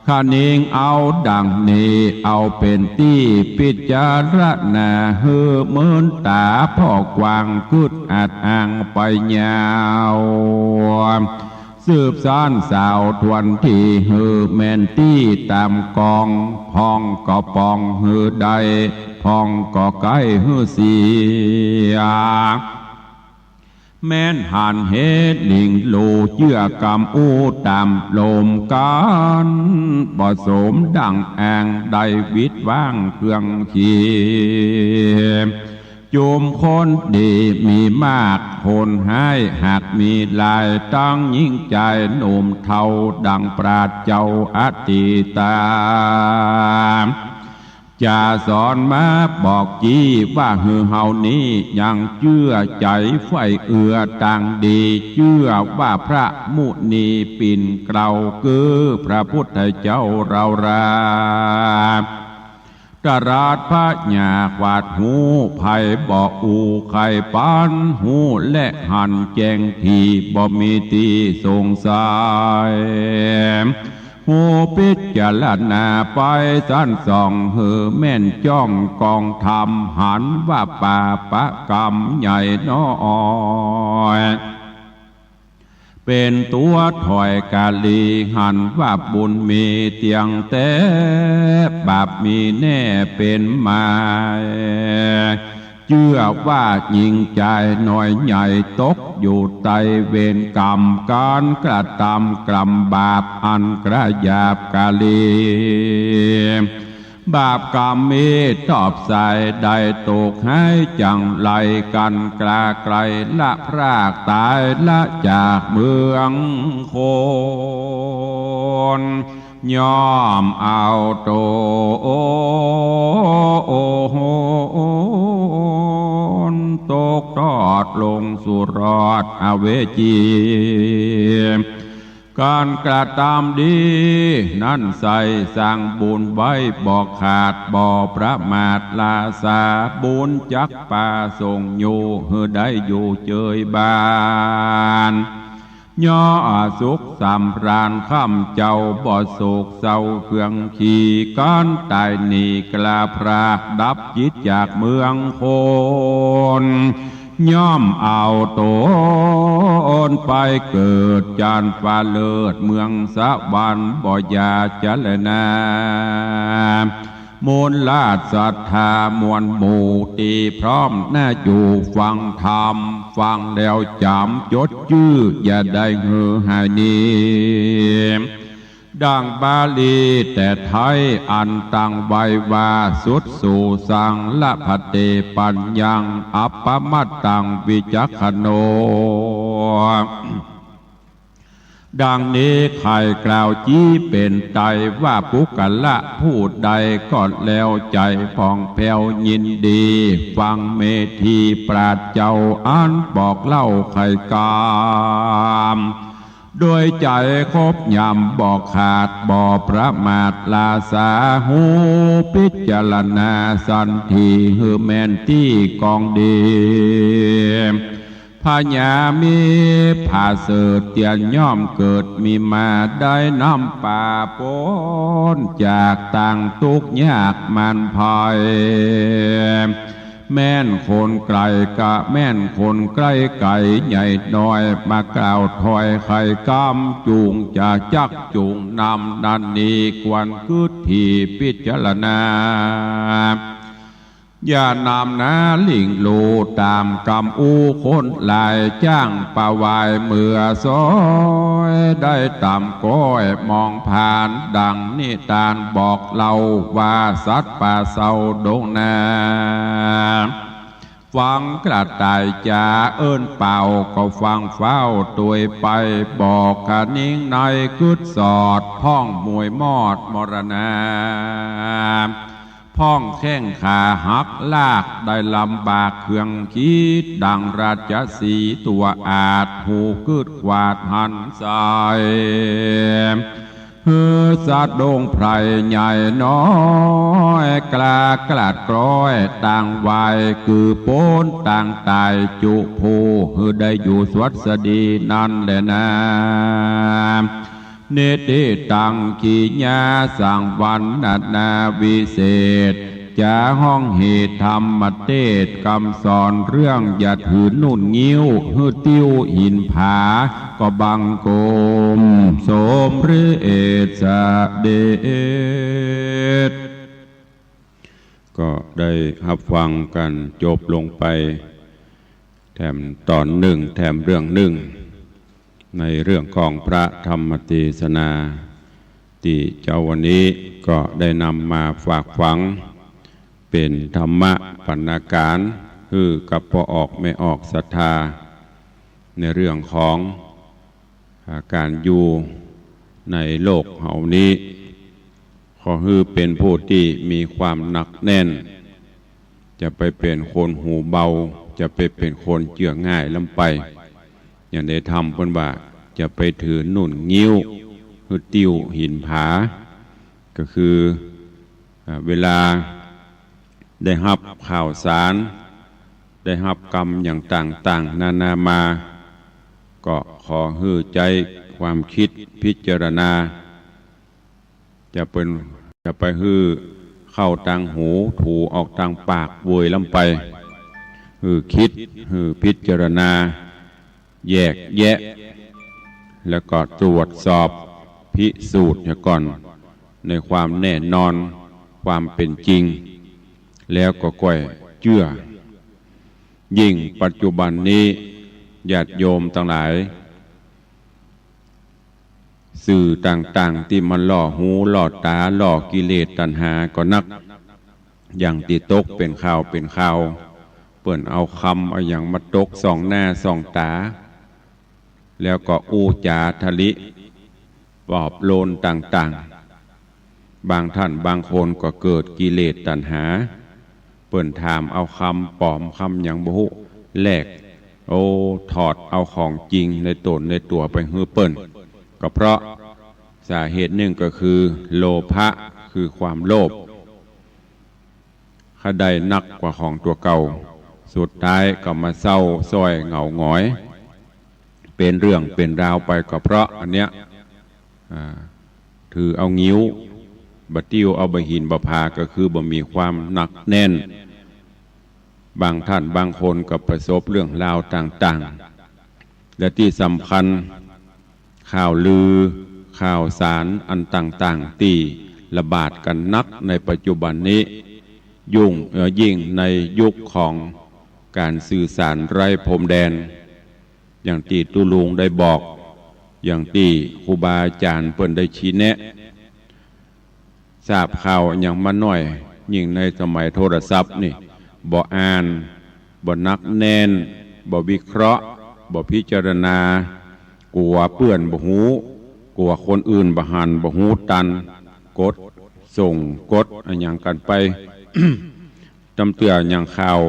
คะนิงเอาดังนี้ เอาเป๋นตี้พิจารณา หื้อเมินต๋าผ่อกว้าง กึ๊ดอัดอั้งไปยาว สืบสานสาวทวนที หื้อแม่นตี้ต๋ามกอง พ่องก็ป่องหื้อได้ พ่องก็ใก้หื้อเสีย แม่นหันเหตุหนิงโล เจื้อกำอู้ต๋ามลมกั๋น บ่สมดั่งอ้าง ได้วิดว้างเครื่องขี จุมคนดีมีมาก คนฮ้ายหากมีหลาย ตังหญิงจายหนุ่มเฒ่า ดั่งปราชญ์เจ้าอตีตา จะสอนมาบอกจี้ ว่าหื้อเฮานี้ยังเจื้อใจ๋ใฝ่เอื้อตางดี เจื้อว่าพระมุนีปิ่นเกล้า คือพระพุทธเจ้าเฮารา ตรัสพญาขวาดฮู้ ใผบ่อู้ใค่ปันฮู้ และหันแจ้งตี้ บ่มีตี้สงสัย ฮู้พิจารณาไปสันส่อง หื้อแม่นจ้องกองธรรม หันว่าปาปะกรรมใหญ่น้อย เป๋นตั๋วถ้อยกาลี หันว่าบุญมีเตี้ยงแต๊ บาปมีแน่เป๋นหมาย เจื้อว่าหญิงจายน้อยใหญ่ ตกอยู่ใต้เวรกรรม ก๋านกระตำกรรมบาป อันกระหยาบกาลี บาปกรรมมีตอบสาย ได้ตกฮ้ายจังไร กั๋นกล้าไกลละพรากต๋าย ละจากเมืองคน ย่อมเอาต๋นตกทอดลงสู่รอดอเวจี ก๋านกระตำดีนั้นใส่ สร้างบุญไว้บ่ขาด บ่ประมาทละสา บุญจักประสงค์อยู่ หื้อได้อยู่เจยบาน ย่อสุขสำราญ ค่ำเจ้าบ่โศกเศร้าเคือง ขี้ก๋านต๋ายหนีกล้าพราก ดับจิตจากเมืองคน ย่อมเอาต๋นไปเกิดจั้นฟ้าเลิศ เมืองสวรรค์บ่อย่าเจริญนา มวลราชศรัทธามวลหมู่ตี้พร้อมหน้าอยู่ฟังธรรม ฟังแล้วจ๋ำจดจื้อ อย่าได้หื้อหายหนี ดังบาลีแต่ไทยอันตั้งไว้ว่า สุตสูสัง ละภันเต ปัญญัง อัปปมัตตัง วิจักขโณ ดังนี้ใค่กล่าวจี๊เป๋นไตรว่า บุคคละผู้ใดก็แล้ว ใจ๋ผ่องแผ้วยินดี ฟังเมธีปราชญ์เจ้าอันบอกเล่าไขกำ โดยใจ๋ครบยำบ่ขาด บ่ประมาทละสา ฮู้พิจารณาสันติ หื้อแม่นตี้กองดี พญามีผาเสริฐเตียนย่อมเกิดมีมา ได้นำปาป๊นจากตางตุ๊กข์ยากหมานภัย แม่นคนใก้ก็แม่นคนใก้ไก๋ ใหญ่น้อยมากล่าวถ้อยไขกำ จุ่งจะจักจุ่งนำนั้นนี้ ควรกึ๊ดถี่พิจารณา อย่านำนาหลิ้งลู่ต๋ามกำอู้คนหลาย จ้างปะวายเมือซ้อย ได้ต๋ามก้อยมองผ่าน ดังนิตานบอกเล่าว่า สัตว์ป่าเศร้าดงนา ฟังกระต่ายจ๋าเอิ้นเป่า ก็ฟังเฝ้าตวยไป บอกขะนิงในกึ๊ดสอด พ่องมวยมอดมรณา พ่องแข้งขาหักลาก ได้ลำบากเคืองขีด ดังราชสีห์ตั๋วอาชญ์ ฮู้กึ๊ดขวาดหันใส หื้อสะดุ้งไพร่ใหญ่น้อย กล้ากลาดกล้อยตางวาย กือป๊นตางต๋ายจุผู้ หื้อได้อยู่สวัสดีนั้นแลนา นิติตัง กิริยาสังวรรณนาวิเศษ จะฮ้องเหตุธรรมเตสน์ กำสอนเรื่องอย่าถือนุ่นงิ้ว หื้อติ้วหินผา ก็บังคมสมเร็จเสด็จ ก็ได้ฮับฟังกั๋นจบลงไป แถมต๋อนนึ่ง แถมเรื่องนึ่ง ในเรื่องของพระธรรมเตสนา ตี้เจ๊าวันนี้ก็ได้นำมาฝากฝัง เป๋นธรรมะบรรณาการ หื้อกับป้อออกแม่ออกศรัทธา ในเรื่องของ อ่า ก๋านอยู่ในโลกเฮานี้ ขอหื้อเป๋นผู้ตี้มีความหนักแน่น จะไปเป๋นคนหูเบา จะไปเป๋นคนเจื้อง่ายล้ำไป อย่างในธรรมเปิ้นว่า จะไปถือนุ่นงิ้ว หื้อติ้วหินผา ก็คือ อ่า เวลาได้ฮับข่าวสาร ได้ฮับกำอย่างต่างๆ นานามา ก็ขอหื้อใจ๊ความกึ๊ดพิจารณา จะเป๋น จะไปหื้อเข้าตางหู ถูออกตางปากเวยล้ำไป หื้อคิด หื้อพิจารณา แยกแยะ แล้วก็ตรวจสอบพิสูจน์เหียก่อน ในความแน่นอน ความเป๋นจริง แล้วก็ก้อยเจื้อ ยิ่งปัจจุบันนี้ ญาติโยมตังหลาย สื่อต่างๆ ตี้มันล่อหูล่อต๋า ล่อกิเลสตัณหาก็นัก อย่างตี้ตกเป๋นข่าวเป๋นข่าว เปิ้นเอากำเอาหยังมาตกส่องหน้าส่องต๋า แล้วก็อู้จ๋าทะลิปลอบโลนต่างๆ บางท่านบางคนก็เกิดกิเลสตัณหา เปิ้นถามเอากำป๋อมกำหยังบ่ฮู้ แลก โอ้ ถอดเอาของจริงในต๋นในตั๋วไปหื้อเปิ้น ก็เพราะสาเหตุนึ่งก็คือโลภะ คือความโลภ ใค่ได้นักกว่าของตั๋วเก่า สุดท้ายก็มาเศร้าส้อยเหงาหงอย เป๋นเรื่องเป๋นราวไป ก็เพราะอันเนี้ย อ่า ถือเอางิ้ว บ่าติ้วเอาบ่าหินบ่าผา ก็คือบ่มีความหนักแน่น บางท่านบางคนก็ประสบเรื่องราวต่างๆ และตี้สำคัญ ข่าวลือ ข่าวสารอันต่างๆ ตี้ระบาดกั๋นนักในปัจจุบันนี้ ยุ่ง เอ่อ ยิ่งในยุคของก๋านสื่อสารไร้พรมแดน อย่างตี้ตุ๊ลุงได้บอก อย่างตี้ครูบาอาจ๋ารย์เปิ้นได้ชี้แนะ ทราบข่าวอะหยังมาน้อย ยิ่งในสมัยโทรศัพท์นี่ บ่อ่าน บ่หนักแน่น บ่วิเคราะห์ บ่พิจารณา กั๋วเปื้อนบ่ฮู้ กั๋วคนอื่นบ่หันบ่ฮู้ตัน กดส่ง กดอะหยังกั๋นไป ตำเตื้ออย่างข่าว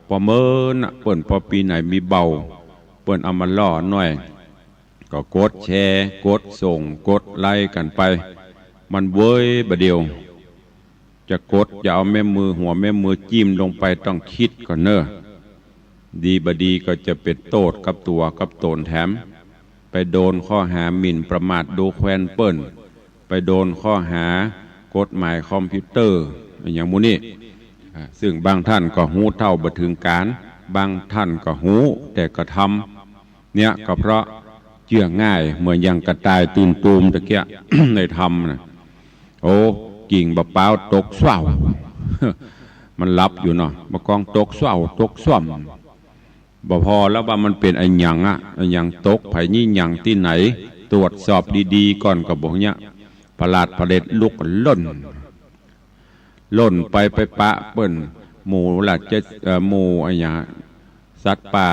ปอเมินน่ะ เปิ้นปอปี๋ไหนมีเบา เปิ้นเอามาล่อหน้อย ก็กดแชร์ กดส่ง กดไลก์กั๋นไป มันเวยบ่าเดี่ยว จะกด จะเอาแม่มือ หัวแม่มือจิ้มลงไป ต้องกึ๊ดก่อนเน่อ ดีบ่าดีก็จะเป๋นโต้ษกับตั๋วกับต๋นแถม ไปโดนข้อหาหมิ่นประมาทดูแควนเปิ้น ไปโดนข้อหากฎหมายคอมพิวเตอร์ อะหยังหมู่นี้ อ่า ซึ่งบางท่านก็ฮู้เต้าบ่เถิงก๋าน บางท่านก็ฮู้แต่กระทำ เนี่ยก็เพราะเจื้อง่าย เหมือนอย่างกระต่ายตื่นตูมตะเกียะ ในธรรมน่ะ โอ้ กิ่งบ่าป๊าวตกส้วว มันหลับอยู่เนาะ บ่ากองตกส้วว ตกส้วม บ่ผ่อแล้วว่ามันเป๋นอะหยังอะ อะหยังตก ใผยี่หยังตี้ไหน ตรวจสอบดีๆ ก่อนก็บ่เนี่ย ผลาดผลาดลุกล่น ล่นไป ไปปะเปิ้น หมู่ราช เอ่อ หมู่อะหยัง สัตว์ป่า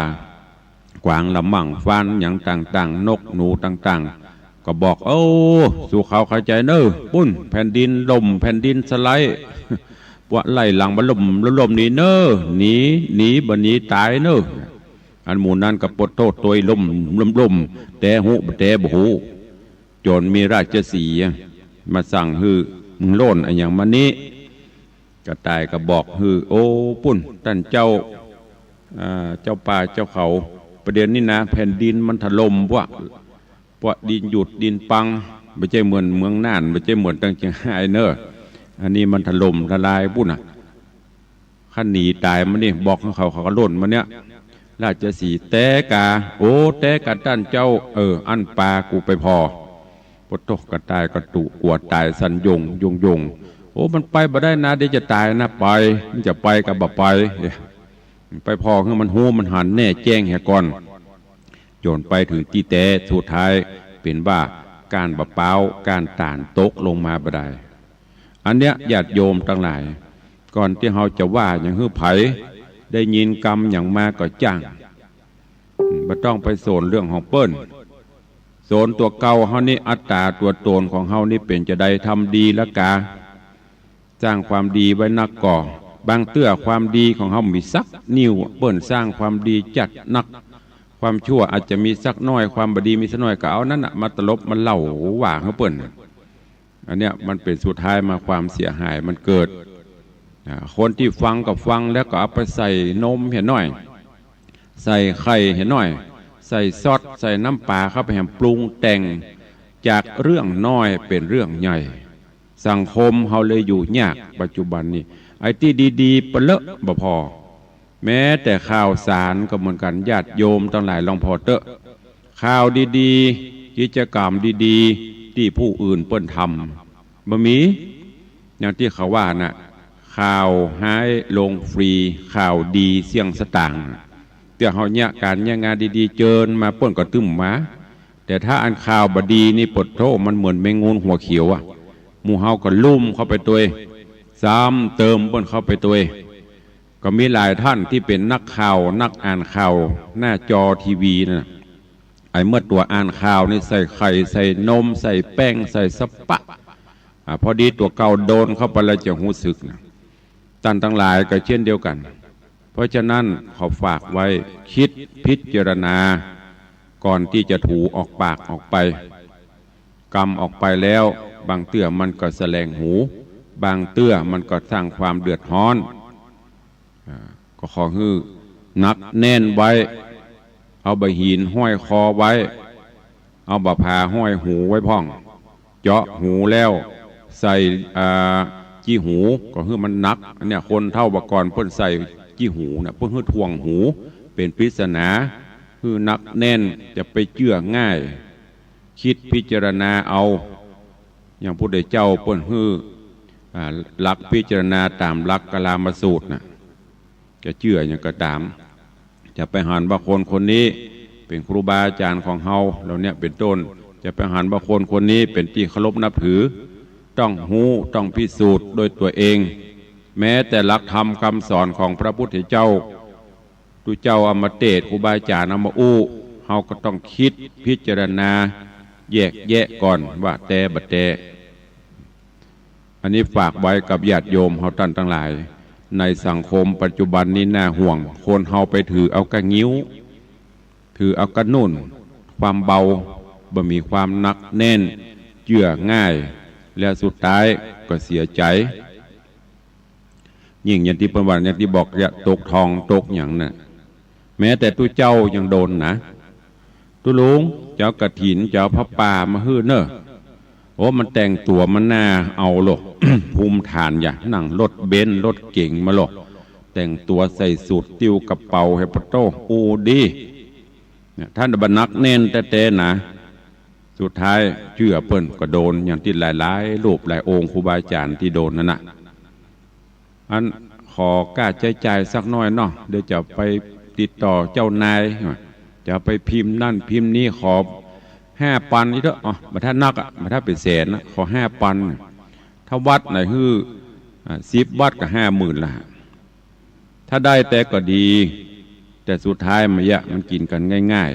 กวางละมั่ง ฟานหยังต่างๆ นกหนูต่างๆ ก็บอก โอ้ สู้เขาเข้าใจ๋เน่อ ปุ้น แผ่นดินล่ม แผ่นดินสไลด์ ปวดไล่หลังบ่าล่ม ล่มหนีเน่อ หนี หนี บ่หนีต๋ายเน่อ อันหมู่นั้นก็ปวดโต้ษตวย ล่ม ล่ม ล่ม แต๊ฮู้บ่แต๊บ่ฮู้ จ๋นมีราชสีห์อะ มาสั่งหื้อ มึงล่นอะหยังมานี้ กระต่ายก็บอกหื้อ โอ้ ปุ้น ต้านเจ้า อ่า เจ้าป่าเจ้าเขา ประเดี๋ยวนี้นะ แผ่นดินมันถล่มปะ ปะดินหยุดดินปัง บ่ใจ้เหมือนเมืองน่าน บ่ใจ้เหมือนตังเจียงฮายเน่อ อันนี้มันถล่มทลายปุ้นน่ะ คันหนีต๋ายมานี่ บอกหื้อเขา เขาก็ล่นมาเนี่ย ราชสีห์แต๊ก๋า โอ้ แต๊ก๋าต้านเจ้า เออ อั้นปากูไปผ่อ ปะโต๊ะ กระต่ายก็ตุ๊กั๋วต๋ายสั่นโยง โยง โยง โอ้ มันไปบ่ได้นะ เดี๋ยวจะต๋ายนะ ไป มันจะไปก็บ่ไป เอ๊ะ ไปผ่อหื้อมันฮู้มันหันแน่แจ้งเหียก่อน จ๋นไปเถิงตี้แต๊ สุดท้ายเป๋นว่าก้านบ่าป๊าว ก้านต๋าลตกลงมาบ่ได้ อันเนี้ยญาติโยมตังหลาย ก่อนตี้เฮาจะว่าหยังหื้อใผ ได้ยินกำหยังมาก็จ้าง อืม บ่ต้องไปสนเรื่องของเปิ้น สนตั๋วเก่าเฮานี่ อัตต๋าตั๋วต๋นของเฮานี่เป๋นจาใด ทำดีแล้วกา สร้างความดีไว้นักก่อ บางเตื้อความดีของเฮาบ่มีสักนิ้ว เปิ้นสร้างความดีจัดนัก ความชั่วอาจจะมีสักน้อย ความบ่ดีมีสักน้อย ก็เอานั้นน่ะมาตลบมาเล่าว่าหื้อเปิ้นน่ะ อันเนี้ยมันเป๋นสุดท้ายมาความเสียหายมันเกิด อ่า คนตี้ฟังก็ฟังแล้วก็เอาไปใส่นมเหียหน้อย ใส่ไข่เหียหน้อย ใส่ซอส ใส่น้ำป๋าเข้าไปแหมปรุงแต่ง จากเรื่องน้อยเป๋นเรื่องใหญ่ สังคมเฮาเลยอยู่ยากปัจจุบันนี้ ไอ้ตี้ดีๆ ปะเลอะบ่ผ่อ แม้แต่ข่าวสารก็เหมือนกั๋น ญาติโยมตังหลายลองผ่อเต๊อะ ข่าวดีๆ กิจกรรมดีๆ ตี้ผู้อื่นเปิ้นทำ บ่มี อย่างตี้เขาว่าน่ะ ข่าวฮ้ายลงฟรี ข่าวดีเสี้ยงสตางค์ เตื้อเฮาเยียะก๋านเยียะงานดีๆ เจิญมาเปิ้นก็ตึ้มมา แต่ถ้าอันข่าวบ่ดีนี่ ปะโต๊ะ มันเหมือนแมงงูหัวเขียวอะ หมู่เฮาก็ลุ่มเข้าไปตวย ซ้ำเติมเปิ้นเข้าไปตวย ก็มีหลายท่านตี้เป๋นนักข่าว นักอ่านข่าว หน้าจอทีวีน่ะ ไอ้เมื่อตั๋วอ่านข่าวนี่ใส่ไข่ ใส่นม ใส่แป้ง ใส่สะปะ อ่า พอดีตั๋วเก่าโดนเข้าไปแล้วจะฮู้สึกนะ ต้านตังหลายก็เช่นเดียวกั๋น เพราะฉะนั้นขอฝากไว้ กึ๊ดพิจารณา ก่อนตี้จะถูออกปากออกไป กำออกไปแล้ว บางเตื้อมันก็แสลงหู บางเตื้อมันก็สร้างความเดือดร้อน อ่า ก็ขอหื้อหนักแน่นไว้ เอาบ่าหินห้อยคอไว้ เอาบ่าผาห้อยหูไว้พ่อง เจาะหูแล้วใส่ อ่า จี้หู ก็หื้อมันหนัก อันเนี้ยคนเฒ่าบ่าก่อนเปิ้นใส่จี้หูน่ะ เปิ้นหื้อถ่วงหู เป๋นปริศนา หื้อหนักแน่น จะไปเจื้อง่าย คิดพิจารณาเอา อย่างพุทธเจ้าเปิ้นหื้อ อ่า หลักพิจารณาต๋ามหลักกาลามสูตรน่ะ จะเจื้อหยังก็ต๋าม จะไปหันว่าคนคนนี้เป๋นครูบาอาจ๋ารย์ของเฮา เหล่าเนี้ยเป๋นต้น จะไปหันว่าคนคนนี้เป๋นตี้เคารพนับถือ ต้องฮู้ ต้องพิสูจน์ด้วยตั๋วเอง แม้แต่หลักธรรมกำสอนของพระพุทธเจ้า ตุ๊เจ้าเอามาเตสน์ ครูบาอาจ๋ารย์เอามาอู้ เฮาก็ต้องคิดพิจารณาแยกแยะก่อนว่าแต๊บ่แต๊ อันนี้ฝากไว้กับญาติโยมเฮาต้านตังหลาย ในสังคมปัจจุบันนี้น่าห่วง คนเฮาไปถือเอาก้างิ้ว ถือเอาก้านุ่น ความเบา บ่มีความหนักแน่น เจื้อง่าย แล้วสุดท้ายก็เสียใจ๋ ยิ่งอย่างตี้เปิ้นว่า อย่างตี้บอก จะตกทองตกหยังน่ะ แม้แต่ตุ๊เจ้ายังโดนนะ ตุ๊ลุง จะเอากฐิน จะเอาผ้าป่ามาหื้อเน่อ โอ้ มันแต่งตั๋วมันน่าเอาโล ภูมิฐานอย่า นั่งรถเบนซ์รถเก๋งมาโล แต่งตั๋วใส่สูท ติ้วกระเป๋า เฮปะโต้ อู้ดี เนี่ย ถ้าบ่หนักแน่นแต๊ๆ นะ สุดท้ายเจื้อเปิ้นก็โดน อย่างตี้หลายๆ รูปหลายองค์ครูบาอาจ๋ารย์ตี้โดนนั่นน่ะ อันขอก้าใจ๊จ่ายสักหน้อยเนาะ เดี๋ยวจะไปติดต่อเจ้านาย จะไปพิมพ์นั่นพิมพ์นี่ ขอห้าปันอีกเต๊อะ อ๋อ บ่ถ้านักอะ บ่ถ้าเป๋นแสนนะ ขอห้าปัน ถ้าวัดไหนหื้อ อ่า สิบวัดก็ห้าหมื่นละ ถ้าได้แต๊ก็ดี แต่สุดท้ายมายะ มันกิ๋นกั๋นง่าย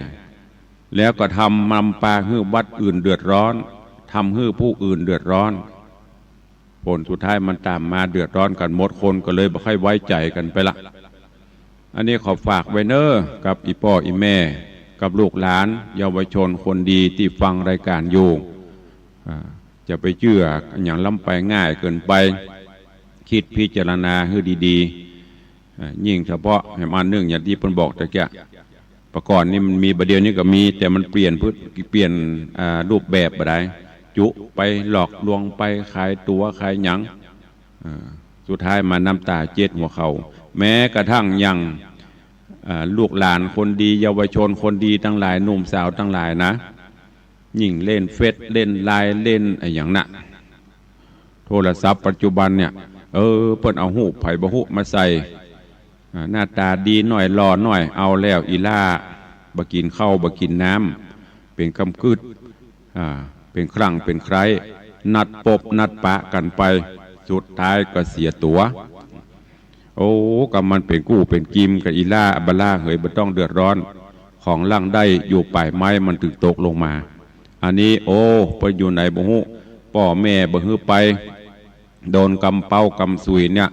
ๆ แล้วก็ทำนำปาหื้อวัดอื่นเดือดร้อน ทำหื้อผู้อื่นเดือดร้อน ผลสุดท้ายมันต๋ามมาเดือดร้อนกั๋นหมด คนก็เลยบ่ค่อยไว้ใจ๋กั๋นไปละ อันนี้ขอฝากไว้เน่อ กับอี่ป้ออี่แม่ กับลูกหลาน เยาวชนคนดีตี้ฟังรายก๋านอยู่ อ่า จะไปเจื้อหยังล้ำไปง่ายเกินไป คิดพิจารณาหื้อดีๆ อ่า ยิ่งเฉพาะแหมอันนึ่ง อย่างตี้เปิ้นบอกตะเกียะ ปะก่อนนี่มันมี บ่าเดี่ยวนี้ก็มี แต่มันเปลี่ยนพฤติ เปลี่ยน อ่า รูปแบบบ่ได้ จุไปหลอกลวงไป ขายตั๋วขายหยัง อ่า สุดท้ายมาน้ำต๋าเจ็ดหัวเข่า แม้กระทั่งอย่าง อ่า ลูกหลานคนดี เยาวชนคนดีตังหลาย หนุ่มสาวตังหลายนะ ยิ่งเล่นเฟซ เล่นไลน์ เล่นอะหยังน่ะ โทรศัพท์ปัจจุบันเนี่ย เออ เปิ้นเอาฮูปใผบ่ฮู้มาใส่ อ่า หน้าต๋าดีหน้อย หล่อหน้อย เอาแล้วอี่หล้า บ่กิ๋นข้าว บ่กิ๋นน้ำ เป๋นกำกึ๊ด อ่า เป๋นครั้งเป๋นใคร้ นัดปบนัดปะกั๋นไป สุดท้ายก็เสียตั๋ว โอ้ กำมันเป๋นกู้เป๋นกิมกับอี่หล้า บ่าหล้าเหย บ่ต้องเดือดร้อน ของหลังได้อยู่ป๋ายไม้มันตึงตกลงมา อันนี้ โอ้ เปิ้นอยู่ไหนบ่ฮู้ ป้อแม่บ่หื้อไป โดนกำเป๊ากำสุยเนี่ย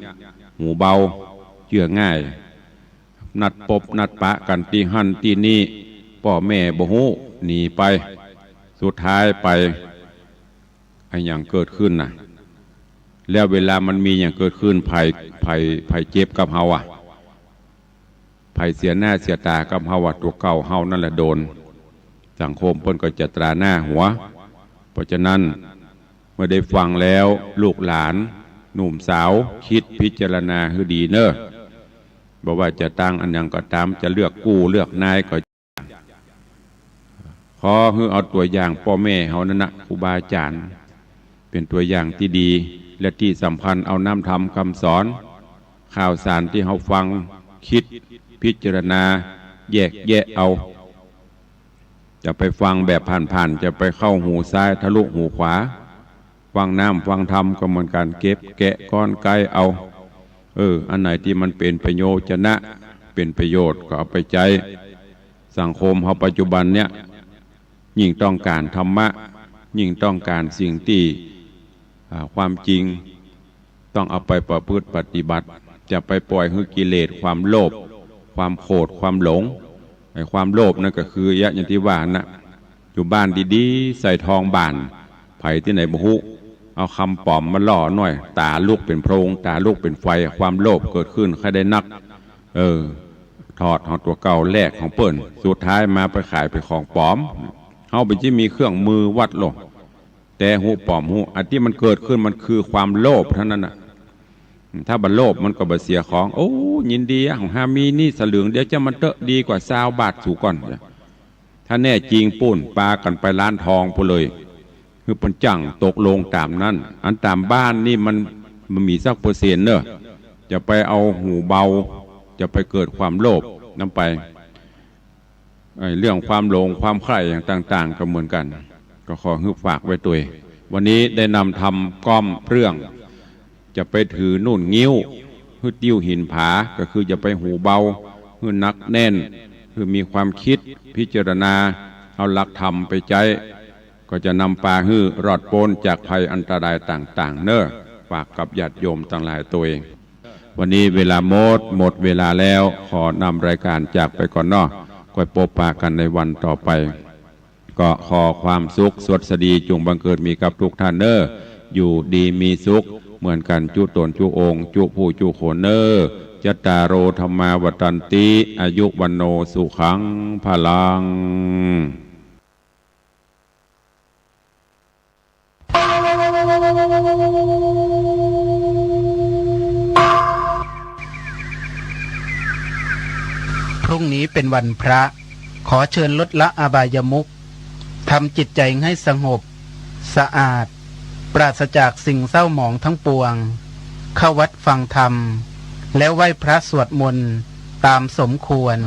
หูเบา เจื้อง่าย นัดปบนัดปะกั๋นตี้หั้นตี้นี่ ป้อแม่บ่ฮู้ หนีไป สุดท้ายไป อะหยังเกิดขึ้นน่ะ แล้วเวลามันมีหยังเกิดขึ้น ใผ ใผ ใผเจ็บกับเฮาอะ ใผเสียหน้าเสียต๋ากับเฮาอะ ตั๋วเก่าเฮานั่นแหละโดน สังคมเปิ้นก็จะตราหน้าหัว เพราะฉะนั้น เมื่อได้ฟังแล้ว ลูกหลาน หนุ่มสาว คิดพิจารณาหื้อดีเน่อ บ่ว่าจะตั้งอะหยังก็ต๋าม จะเลือกกู้เลือกนายก็ ขอหื้อเอาตั๋วอย่างป้อแม่เฮานั่นนะ ครูบาอาจ๋ารย์ เป๋นตั๋วอย่างตี้ดี และตี้สำคัญเอาน้ำธรรมกำสอน ข่าวสารตี้เฮาฟัง คิดพิจารณา แยกแยะเอา จะไปฟังแบบผ่านๆ จะไปเข้าหูซ้ายทะลุหูขวา ฟังน้ำฟังธรรมก็เหมือนกั๋น เก็บแกะก้อนไกเอา เออ อันไหนตี้มันเป๋นประโยชน์จะนะ เป๋นประโยชน์ก็เอาไปใจ๊ สังคมเฮาปัจจุบันเนี่ย ยิ่งต้องก๋านธรรมะ ยิ่งต้องก๋านสิ่งตี้ อ่า ความจริง ต้องเอาไปประพฤติปฏิบัติ จะไปปล่อยหื้อกิเลส ความโลภ ความโกรธ ความหลง ไอ้ความโลภนั่นก็คือ อย่างตี้ว่าน่ะ อยู่บ้านดีๆ ใส่ทองบ่าน ผตี้ไหนบ่ฮู้ เอากำป๋อมมาล่อหน่อย ต๋าลุกเป๋นโพลง ต๋าลุกเป๋นไฟ ความโลภเกิดขึ้นใค่ได้นัก เออ ถอดของตั๋วเก่าแลกของเปิ้น สุดท้ายมาไปขายเป๋นของป๋อม เฮาเป๋นตี้มีเครื่องมือวัดลง แต่ฮู้ป๋อมฮู้ อันตี้มันเกิดขึ้นมันคือความโลภเต้านั้นน่ะ ถ้าบ่โลภมันก็บ่เสียของ โอ้ ยินดีอะ ของข้ามีนี่สลึงเดียว เจ้ามันเต๊อะ ดีกว่าซาวบาทสูก่อน ถ้าแน่จริงปู้น ปากั๋นไปร้านทองปู้นเลย หื้อเปิ้นจั้งตกลงต๋ามนั้น อันต๋ามบ้านนี่มัน มันมีสักเปอร์เซ็นต์เน่อ จะไปเอาหูเบา จะไปเกิดความโลภนำไป ไอ้เรื่องความหลงความใคร่อย่างต่างๆ ก็เหมือนกั๋น ก็ขอหื้อฝากไว้ตวย วันนี้ได้นำธรรมก้อมเรื่อง จะไปถือนุ่นงิ้ว หื้อติ้วหินผา ก็คือจะไปหูเบา หื้อหนักแน่น หื้อมีความกึ๊ดพิจารณา เอาหลักธรรมไปใจ๊ ก็จะนำปาหื้อรอดป๊นจากภัยอันตรายต่างๆ เน่อ ฝากกับญาติโยมตังหลายตวย วันนี้เวลาหมด หมดเวลาแล้ว ขอนำรายการจากไปก่อนเนาะ ก้อยปบปะกั๋นในวันต่อไป ก็ขอความสุขสวัสดีจุ่งบังเกิดมีกับทุกท่านเน่อ อยู่ดีมีสุขเหมือนกั๋นจุ๊ต๋นจุ๊องค์ จุ๊ผู้จุ๊คนเน่อ จัตตาโร ธัมมา วัฑฒันติ อายุ วัณโณ สุขัง พลัง พรุ่งนี้เป็นวันพระ ขอเชิญลดละอบายมุข ทำจิตใจให้สงบ สะอาด ปราศจากสิ่งเศร้าหมองทั้งปวง เข้าวัดฟังธรรม แล้วไหว้พระสวดมนต์ตามสมควร